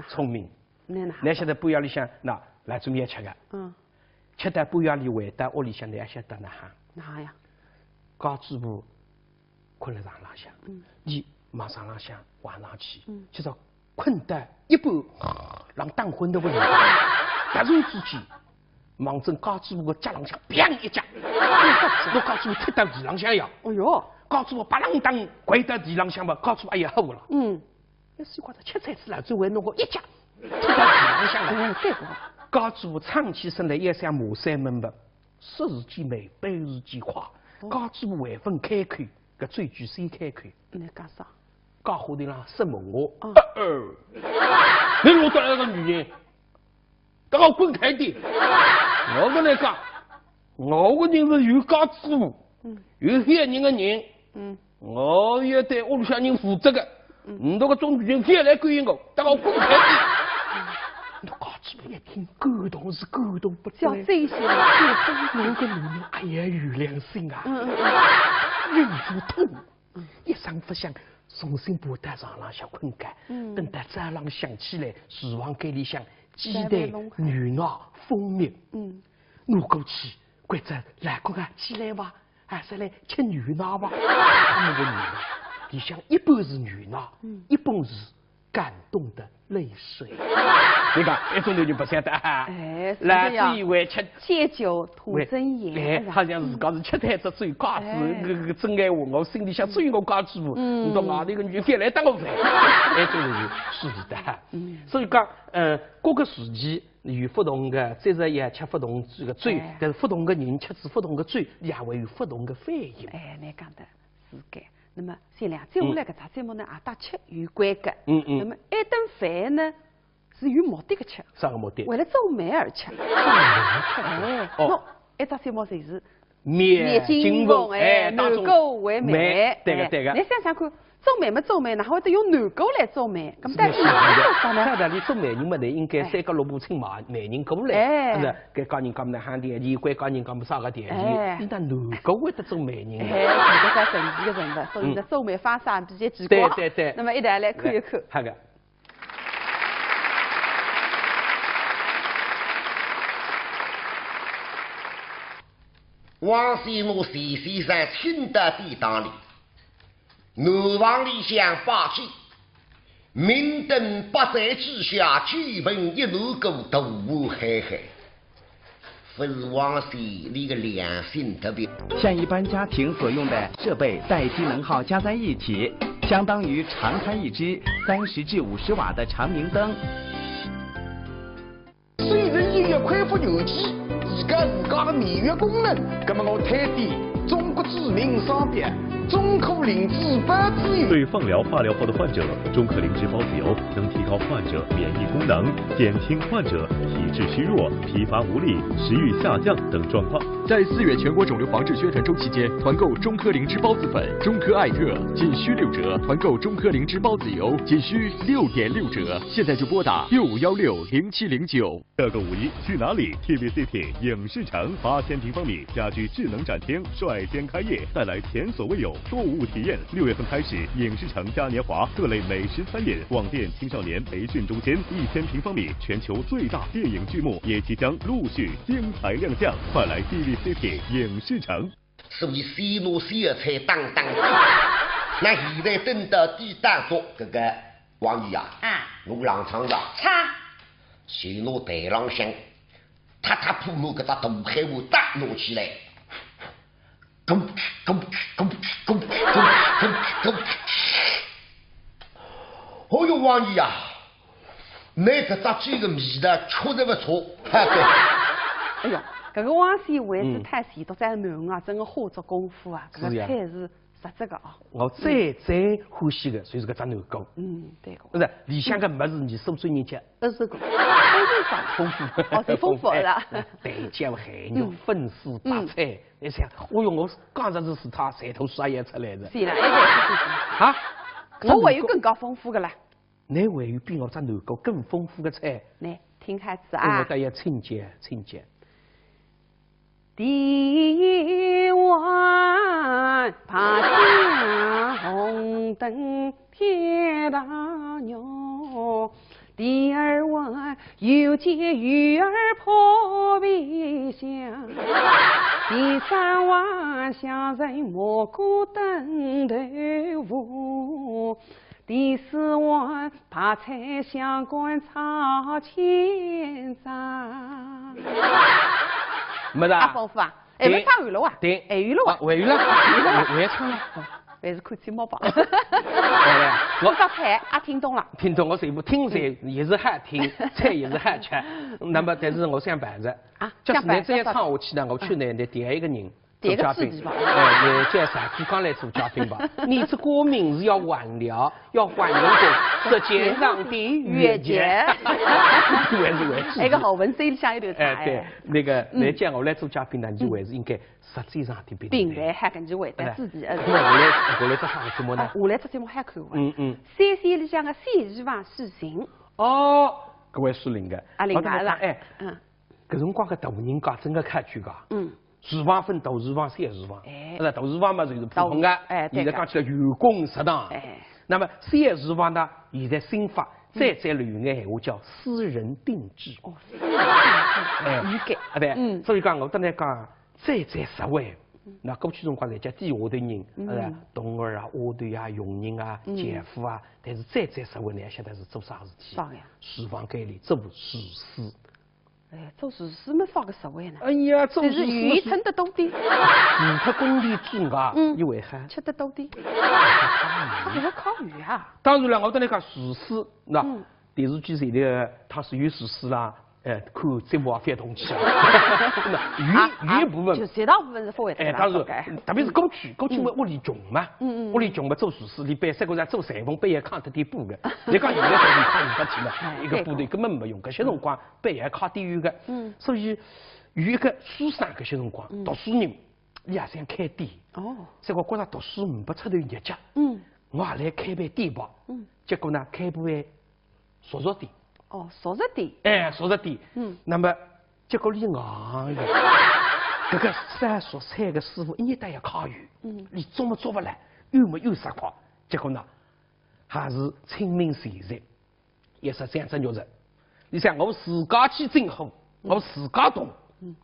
聪明。那哪？侬晓得半夜里向，那，来准备吃个。嗯。吃到半夜里回到屋里向，侬也晓得哪哈？哪哈呀？家主婆 困了床浪向，嗯，伊往床浪向横上去，嗯，今朝困得一半，像打昏头个人，突然之间，望准家主婆个脚浪向砰一脚，拿家主婆踢到地浪向呀。哎哟，家主婆啪啷当跪到地浪向嘛，家主婆哎呀好了。嗯，要是觉得吃菜吃了，就会弄个一脚踢到地浪向了。哎，对个。家主婆撑起身来，也想骂三门吧，说是句慢，办是句快，哦，家主婆还朆开口， 搿最句先开口。侬讲啥？讲话头浪说闲话。嗯。呃，呃，侬弄得来个女人，等我滚开点！我跟侬讲，我个人是有家主婆，嗯，有小人个人，嗯，我要对屋里向人负责个。嗯，侬搿种女人覅来勾引我，等我滚开点！嗯，侬家主婆一听，感动是感动勿得。叫这些人，我个女人，哎呀，有良心啊！嗯，嗯，嗯。忍勿痛。 一声勿响，重新爬到床浪向困觉。嗯。等到早浪想起来，厨房间里向鸡蛋、牛奶、蜂蜜。嗯。拿过去，关照老公啊，起来吧，还是来吃牛奶吧。那么个牛奶，里向一半是牛奶，嗯，一半是 感动的泪水。侬讲，一种头就勿晓得啊。哎，是这样。来，这一位吃，借酒吐真言，哎，哎呀，好像是讲是吃脱只酒，讲是，哎，搿个真闲话，我心里向只有我家主婆，嗯，侬到外头个女人覅来搭我烦，哎，这个是是的。嗯。所以讲，呃，各个时期有不同的节日也吃不同这个酒，哎，但是不同的人吃起不同的酒，也会有不同的反应。哎，侬讲得是个。那么，谢亮，接下来搿只节目呢，也搭吃有关个。嗯，嗯。那么，埃顿饭呢， 是有目的个吃。啥个目的？为了做媒而吃。做媒而吃。哎，哦。喏，一只节目侪是面金凤，面金凤，哎，哎，当中南瓜为媒。媒，对个，哎，对个。侬想想看，做媒嘛做媒，哪会得用南瓜来做媒？那么到底是哪能做法呢？照道理做媒人嘛，侬应该三脚六步请媒，媒人过来，哎，是勿是？该家人家么哪哈点，伊该家人家么啥个点，哎，伊哪南瓜会得做媒人呢？哎，搿个神奇个人物，所以呢，嗯，做媒方式也比较奇怪。对，对，对。那么一道来看一看。哎，好个。 王宣我前先生请到店堂里，南房里向摆酒，明灯百盏之下，酒盆一满个，大碗海海。勿是王宣俚个良心特别。像一般家庭所用的设备待机能耗加在一起，相当于常开一支三十至五十瓦的长明灯。 虽然音乐恢复元气，提高自家的免疫功能。那么我推荐中国著名商标中科灵芝孢子油。对放疗、化疗后的患者，中科灵芝孢子油能提高患者免疫功能，减轻患者体质虚弱、疲乏无力、食欲下降等状况。在四月全国肿瘤防治宣传周期间，团购中科灵芝孢子粉、中科艾特仅需六折，团购中科灵芝孢子油仅需六点六折。现在就拨打六五幺六零七零九。 这个五一去哪里？T V City 影视城八千平方米家居智能展厅率先开业，带来前所未有购物体验，六月份开始，影视城嘉年华各类美食餐饮、网店、青少年培训中心，一千平方米全球最大电影剧目也即将陆续精彩亮相，快来 D V City 影视城。所以先拿小菜当当的。那现在等到第当中，这个王爷啊，啊，侬冷场了，差，先拿台浪向，踏踏铺铺搿只大海碗打拿起来，咕咕咕咕咕咕咕咕咕。哦哟，王爷啊，侬搿只酒个味道确实勿错，哈对。哎哟，搿个王先为是太喜，都在门啊，真个花足功夫啊，搿个菜是实质个啊。我最最欢喜个就是搿只南瓜，嗯，对个。勿是里向个物事，你苏州人吃，呃，是个，丰富吧？丰富，哦，最丰富了。哎，对，叫海肉、粉丝、白菜，你想，哦哟，我讲着是他馋头水也出来了是啦，哎，对，是是是。啊！我还有更加丰富个啦，侬还有比我只南瓜更丰富个菜，来，听开始我啊。倒要请教请教。第一碗白酱红灯铁大肉，第二碗油煎鱼儿泡皮香，第三碗虾仁蘑菇炖豆腐，第四碗白菜香干炒千张。没得啊？啊，丰富啊！哎，没唱完了哇？对，还有了哇啊？还有了，还还唱了。还是看节目吧。好了，我刚才啊听懂了。听懂我全部听着也是好听，菜也是好吃。那么，但是我想办着，啊就是想办侬再唱下去呢，我去呢，侬第一个人第一个做嘉宾刺激吧，哎，侬叫啥？刚刚来做嘉宾吧。你这个名字要换了，要换成这肩上的月月姐姐。我也是我也是。哎，个好文字里向有点差哎，对哎。，那个，那讲我来做嘉宾呢，你就还是应该实际上的平台。平台还跟你回答自己，哎嗯。那我来，我来做啥个节目呢哎？我来做节目还可以玩。嗯嗯。三线里向个三厨房是寻。哦，搿位是灵个。啊，灵个是吧？哎，嗯搿辰光个大人家真个考究个。嗯。厨房分大厨房、小厨房。哎那大厨房嘛就是普通个，哎对现在讲起来员工食堂。哎。那么小厨房呢，现在新法，再再流行个闲话叫私人定制。哦，哎理解。啊对，嗯所以讲我刚才讲，再再实惠。那过去辰光侪叫底下头人，嗯呃，童儿啊、丫头啊、佣人啊、嗯姐夫啊，但是再再实惠，侬要晓得是做啥事体？啥个呀？厨房间里做厨师。哎，做厨师么啥个实惠呢？哎呀，做就是厨师鱼吞得多点，除脱工钿之外，嗯伊还好。吃得多点，还要烤鱼啊？当然了，我跟侬讲，厨师，那嗯电视机前头，他是有厨师啦，哎，看节目也覅动气啊。那有有一部分就绝大部分是勿会哎，的啦，当然大概，特别是过去，过去嘛屋里穷嘛，嗯嗯嗯屋里穷嘛做厨师，伊背三个人做裁缝，背也扛得点布个。侬讲现在裁缝扛勿起了，哎一个布头根本没用，搿些辰光背也扛点有个。嗯所以有一个书生搿些辰光，嗯读书人，伊也想开店，哦，结果觉着读书呒不出头日脚，嗯我也来开爿店吧。嗯，结果呢，开爿熟食店。哦，熟食店，哎，熟食店。嗯那么结果伊硬呀，搿个烧熟菜个师傅一日到夜揩油，嗯伊做么做勿来，油么油煞快，结果呢，还是清明前夕，也是这样子肉着。你想我自家去进货，我自家动，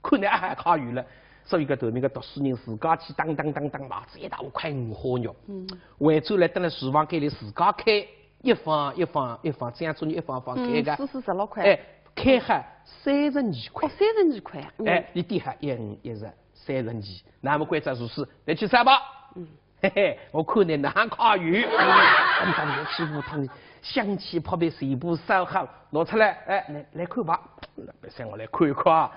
看侬还揩油了。所以搿头面个读书人自家去当当当当买仔一大块五花肉，嗯回转来蹲辣厨房间里自家开，一方一方一方，这样子一方方开个，嗯，四四十六块，哎，开好三十二块哦，。三十二块，嗯哎，伊底下一五一十三十二，那么关照厨师，侬去烧吧。嗯嘿嘿，我看侬哪能揩油。嗯，当当吃五汤，香气扑鼻，全部烧好，拿出来，哎，来来看吧。那么让我来看一看啊。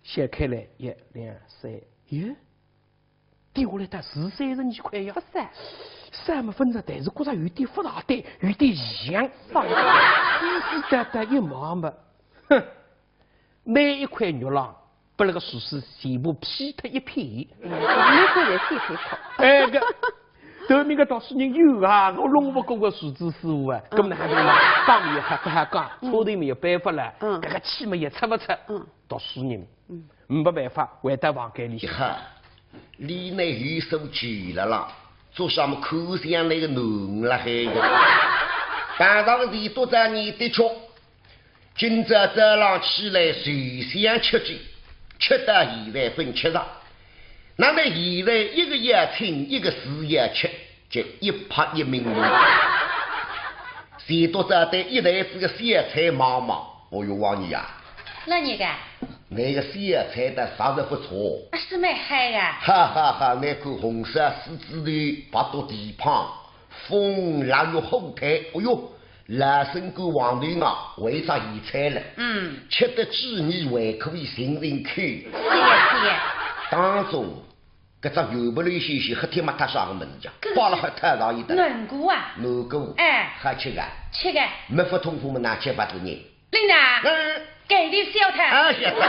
掀开来，一两三，耶，跌下来它是三十二块呀不。是，三么分着，但是觉着有点勿大对，有点像。放一放，仔细搭搭一望嘛，哼，每一块肉浪拨那个厨师全部劈脱一片。嗯，每个人细细看，哎，搿头面个读书人有啊，我弄勿过个厨子师傅啊，搿么哪能呢？当面也勿好讲，车头面也扳勿来，嗯搿个气么也出勿出。嗯读书人，嗯没办法，回到房间里一。哈，里内有手机了啦。做啥么看相那个囡了还个？碰着个钱笃笤呢，的确，今朝早浪起来就想吃酒，吃到现在朆吃着。那么现在一个要请，一个是要吃，这一拍一命令。钱笃笤对一台子个小菜望望，哦哟，王爷啊，老人家，那个小菜倒啥是不错。啊，是蛮好个。哈哈哈，那口红烧狮子头，白肚蹄髈，蜂蜡肉火腿，哦哟，老身个黄豆啊，为啥一菜了？嗯。吃得滋味还可以寻寻口。是个，是个。当中，搿只油白里些些黑天没搭啥个物事讲，搿个是挂了还太大一点。南瓜啊。南瓜。哎。好吃个。吃个。没法通风么，拿吃法子呢？领导，嗯。给你笑谈。啊，晓得。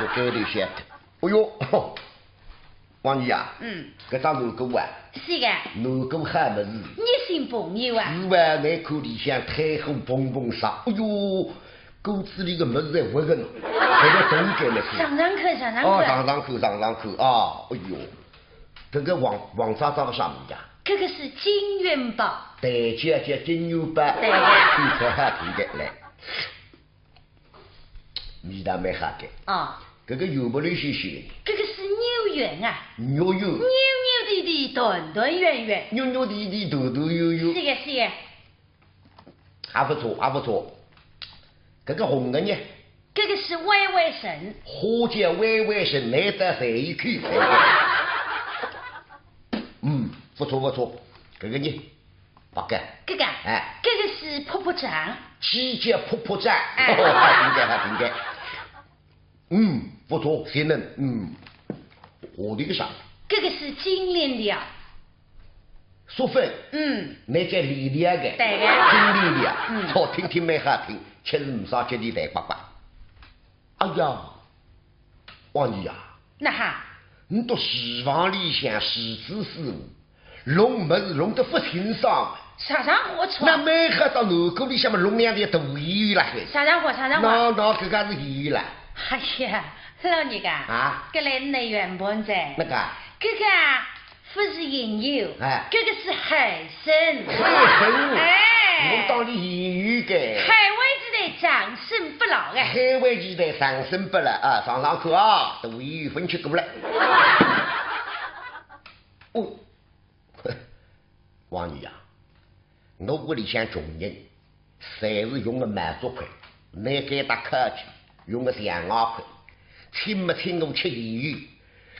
我给你笑谈。哎哟，王爷啊，嗯。搿只南瓜啊，是个。南瓜好物事。热心朋友啊。是哇，那口里向太火蓬蓬烧，哎哟，锅子里个物事侪活个呢，搿个冻干了是。尝尝看，尝尝看。哦，尝尝看，尝尝看啊，哎哟，搿个黄，黄渣渣个啥物事啊？搿个是金元宝。对，叫，叫金元宝。对个。听起来好听个，来。味道蛮好个。啊。搿个油白里些些。搿个是牛圆啊。牛圆。扭扭捏捏，团团圆圆。扭扭捏捏，团团圆圆。是个，是个。还不错，还不错。搿个红个呢？搿个是歪歪参。花椒歪歪参，难得在一口才个。嗯，不错不错。搿个呢？ 白个。搿个，哎。搿个是泡泡糖。鸡脚泡泡糖。哎。好听个，好听个。嗯，不错，鲜嫩，嗯。下头个啥？搿个是金链条。粟粉。嗯。那叫链条个。对个。金链条。嗯。好听听蛮好听，吃是没啥吃的，白白白。哎呀，王爷啊，哪哈？你到厨房里向，厨子师傅，弄物事弄得不清爽。啥场化出？那蛮好，到南瓜里向么弄两条大鱼来海。啥场化，啥场化？那，那搿个是鱼了。哎呀，老人家，啊？搿来倷圆盘哉。哪个？搿个啊，勿是银油，哎。搿个是海参。海参？哎。我当你银油个。海外期待长生不老哎。海外期待长生不老啊，尝尝看啊，大鱼朆吃过来。哦， 王爷啊，我屋里向穷人，侪是用个毛竹筷，拿该搭客气，用个象牙筷，请么请我吃银油，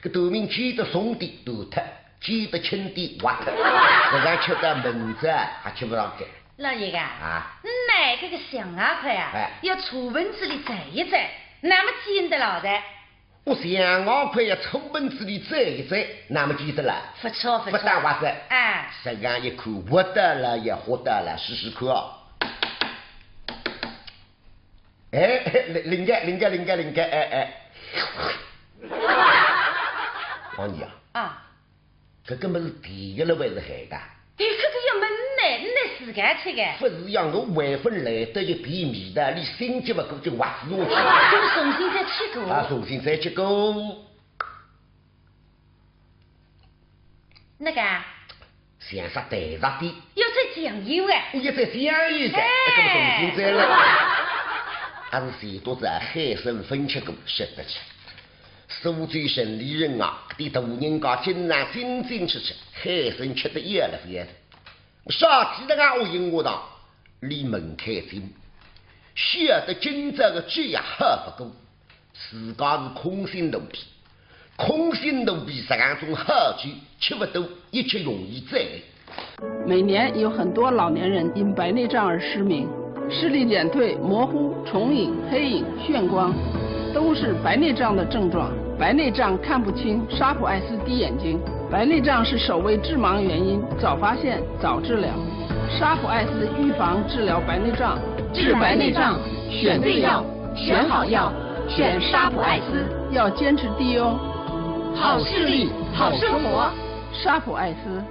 搿断面尖得松点断脱，尖得轻点滑脱，实在吃到明朝还吃勿上个。老人家，啊？倷搿个象牙筷啊，哎。要茶盆子里蘸一蘸，那么尖得牢的。 我象牙筷要茶盆子里蘸一蘸，那么记得了。不错，不错。不打滑子。哎。实梗一看，活得了也活得了，试试看哦。哎，灵，灵个，灵个，灵个，灵个，哎，哎。王爷啊。啊。 搿个物事甜个了还是咸个？哎，搿个要问倷，倷自家吃个。勿是呀，我还朆来得及辨味道，倷心急勿过就滑下去。搿么重新再吃过。啊，重新再吃过。哪个？像煞淡着点。要再酱油哎。我要再酱油噻，哎。搿么重新再来。还是前头子啊，海参朆吃过，吃得起。 苏州城里人啊，搿点大人家经常进进出出，海参吃得要了勿要得。啥体个啊，我应我道，里门开进，晓得今朝个酒也喝勿过，自家是空心肚皮，空心肚皮实梗种好酒吃勿多，一吃容易醉。 每年有很多老年人因白内障而失明，视力减退、模糊、重影、黑影、眩光，都是白内障的症状。白内障看不清，沙普爱斯滴眼睛。白内障是首位致盲原因，早发现，早治疗。沙普爱斯预防治疗白内障，治白内障，选对药，选好药，选沙普爱斯。要坚持滴哦。好视力，好生活。沙普爱斯。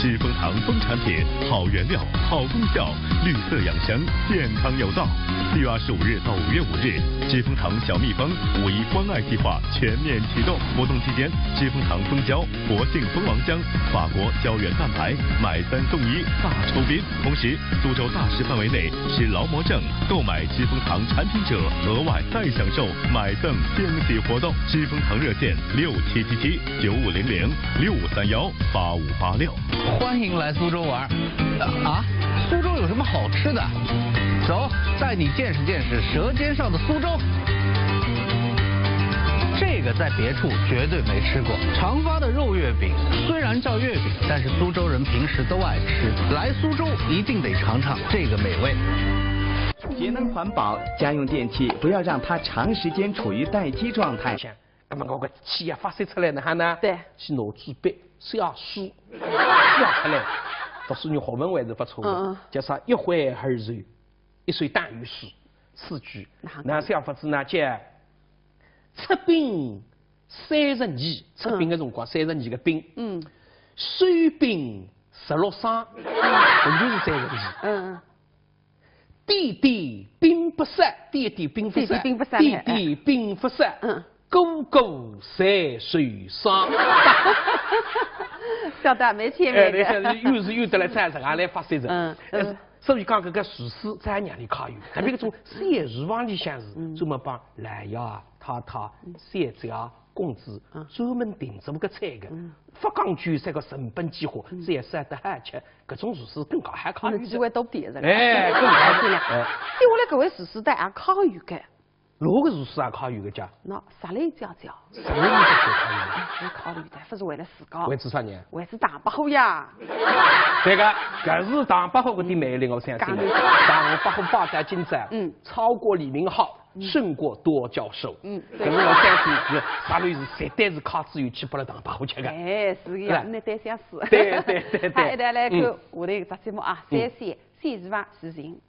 知蜂堂蜂产品，好原料，好功效，绿色养生，健康有道。四月二十五日到五月五日，知蜂堂小蜜蜂五一关爱计划全面启动。活动期间，知蜂堂蜂胶、活性蜂王浆、法国胶原蛋白买三送一大酬宾。同时，苏州大市范围内持劳模证购买知蜂堂产品者，额外再享受买赠惊喜活动。知蜂堂热线六七七七九五零零，六五三幺八五八六。 欢迎来苏州玩儿。啊，苏州有什么好吃的？走，带你见识见识舌尖上的苏州。这个在别处绝对没吃过。长发的肉月饼虽然叫月饼，但是苏州人平时都爱吃。来苏州一定得尝尝这个美味。节能环保，家用电器不要让它长时间处于待机状态。那么我个气也发泄出来呢，哈呢？对去拿支笔，写书，写出来。读书人学问还是不错的，嗯嗯叫啥一挥而就，一首打油诗，四句哪个。那写法子呢？叫出兵三十二，出兵的辰光三十二个兵，嗯收兵十六双，我就是三十二。嗯点点兵不杀，点点兵不杀，点点兵不杀点点兵不杀，嗯个个侪受伤。嗯，笑得没前哎，没等一下的。又是又得来唱这个来发泄的。嗯哎嗯所以讲搿个厨师在哪里考虑？特别搿种小厨房里向是专门帮老爷啊、太太、小姐啊、公子嗯专门定做个菜个，勿讲究啥个成本几化，只要烧得好吃，搿种厨师更加好考虑的。机会多点是吧？哎，更加好。对了哎，对我来搿位厨师倒也考虑个，哪个厨师也考虑个家？那啥来讲讲，啥个厨师考虑？我考虑的不是为了自家，为仔啥呢？为仔唐伯虎呀。对个，搿是唐伯虎搿点魅力，我相信。讲得唐伯虎拜到今朝，嗯超过李明浩，胜过多教授。嗯对搿是我相信是啥物事，绝对是靠自由去拨了唐伯虎吃个。哎，是个呀，是吧那对相似。对对对对好，一道来看嗯下头一只节目啊，嗯三线，三十万事情。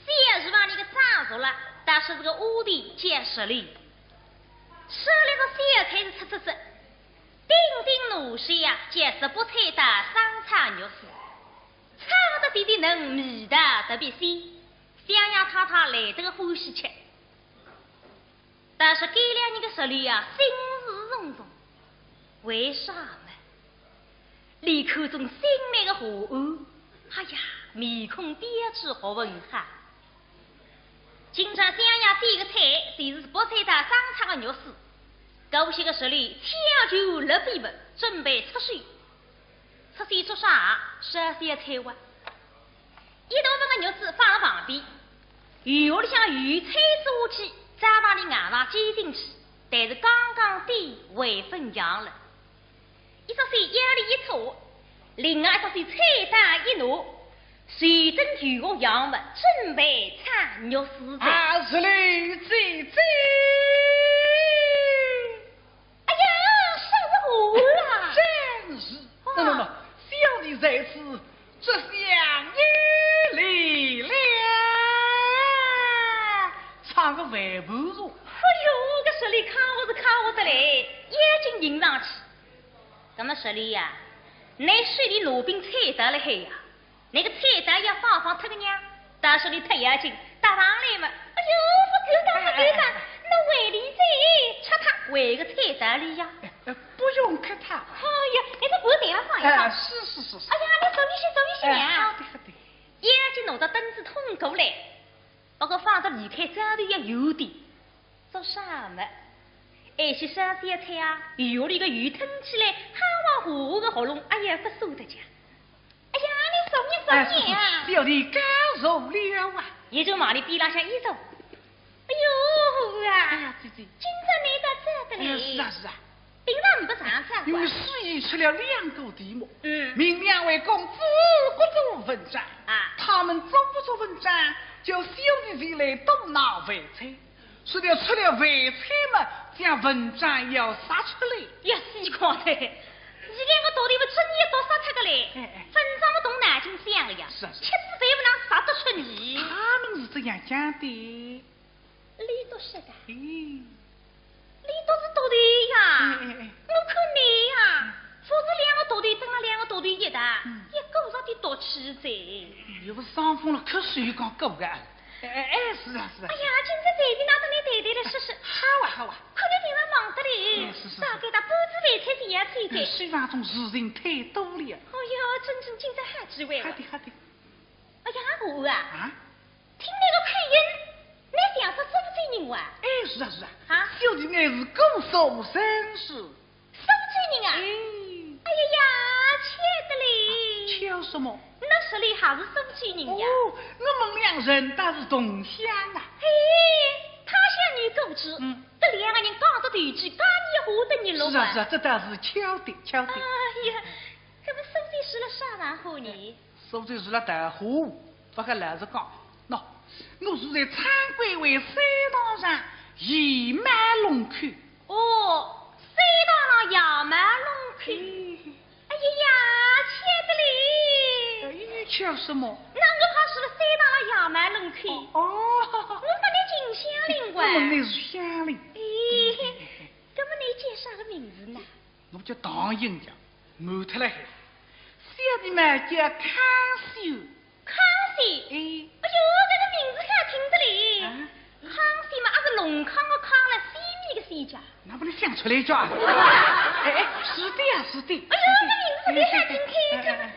三十万那个长熟了，但是这个屋顶建设立，设立个小菜是吃吃吃，顶顶拿手呀，就是白菜搭生炒肉丝，炒得滴滴嫩，味道特别鲜，相爷太太来得个欢喜吃。但是搿两日个食里啊，心事重重，为啥呢？李科中新来个下午，哎呀，面孔标致，学问好。 今朝相爷点个菜，就是白菜搭生炒个肉丝。搿歇个食里，抢救了笔墨，准备出手。出手做啥？烧小菜哇。一大份个肉丝放辣旁边，油里向油菜做起，再往里硬硬煎进去，但是刚刚点还朆香了。 一只手腰里一托，另外一只手菜刀一拿，随等油鑊样么，准备炒肉丝菜。啊，是嘞，姐姐。哎呀，啥是我啦？真是，那么小弟在此，这厢也累了，唱个饭盘茶。哎哟，搿食里快活是快活得来，眼睛盯上去。搿么食里呀，拿手里拿柄菜刀辣海呀，那个菜刀要放放脱个呀，但是你忒要紧，搭上来嘛，哎哟，勿够打，勿够打，那胃里再吃脱，胃个菜刀里呀。哎，不用客套。哎呀，那个不得了放一放。哎，是是是是。哎呀，你走一些，走一些哎，呀好。的好的。眼睛拿着凳子通过来，不过放得离开灶头也有点。做啥么？哎，是烧小菜啊，油里个油腾起来，哈哇呼个喉咙，哎呀，不受得讲。哎呀，你什么什么呀？小弟告辞了啊。也就往里边浪向一坐。哎呦啊！哎呀，姐姐。今朝你倒早得嘞。哎，是啊是啊。平常不上早因为师爷出了两个题目，嗯。命两位公子各做文章，啊他们做不做文章，叫小弟前来多拿饭菜。说了出了饭菜嘛，将文章要杀出来。呀，死光了！伊两个徒弟们真也多杀脱个嘞，哎哎文章么动脑筋想个呀，是啊是啊吃仔饭么哪杀得出呢？他们是这样讲的。李都说的。咦，头呀，哎哎哎，我看你呀，就是两个头头等了两个头头一搭，嗯。也过着点毒气哉。又勿是伤风了，咳嗽又讲过个。哎哎哎，是啊是啊。哎呀，今朝随便拿得来谈谈了试试。好啊好啊。看你平常忙得嘞，哎，是是是。大概到半子饭菜前要吃一点。哎，书房中事情太多了。哎呀，真正今朝好机会了。好的好的。哎呀，阿和啊，啊？听你个口音，你像是苏州人哇？哎，是啊是啊。啊？小弟乃是姑苏人氏。 苏州人啊？哎。哎呀呀，巧得嘞！巧什么？那说你还是苏州人呀？哦，我们两人倒是同乡啊。嘿，他乡遇故知，嗯。搿两个人讲得投机，讲一话得一路啊。是啊，是啊，这倒是巧的，巧的。哎呀，搿么苏州住了啥场化呢？ 苏州住了大河，勿过老实讲，喏，我住在昌关会山塘上，野蛮弄口。哦，山塘上野蛮弄口。嗯。哎呀呀，巧得嘞！哎，你巧什么？那我怕住了山塘上野蛮弄口。哦。我搭你近乡邻哇。我搭你是乡邻。哎，搿么你叫啥个名字呢？ 我叫唐寅呀，瞒脱了海。小弟嘛叫康熙。康熙？哎。哎哟，搿个名字好听得嘞。啊？康熙嘛，也是隆康个康了，西面个西家。哪能想出来一家啊？哎，是的呀，是的。哎哟，搿名字特别好听，哎，哎，哎，哎。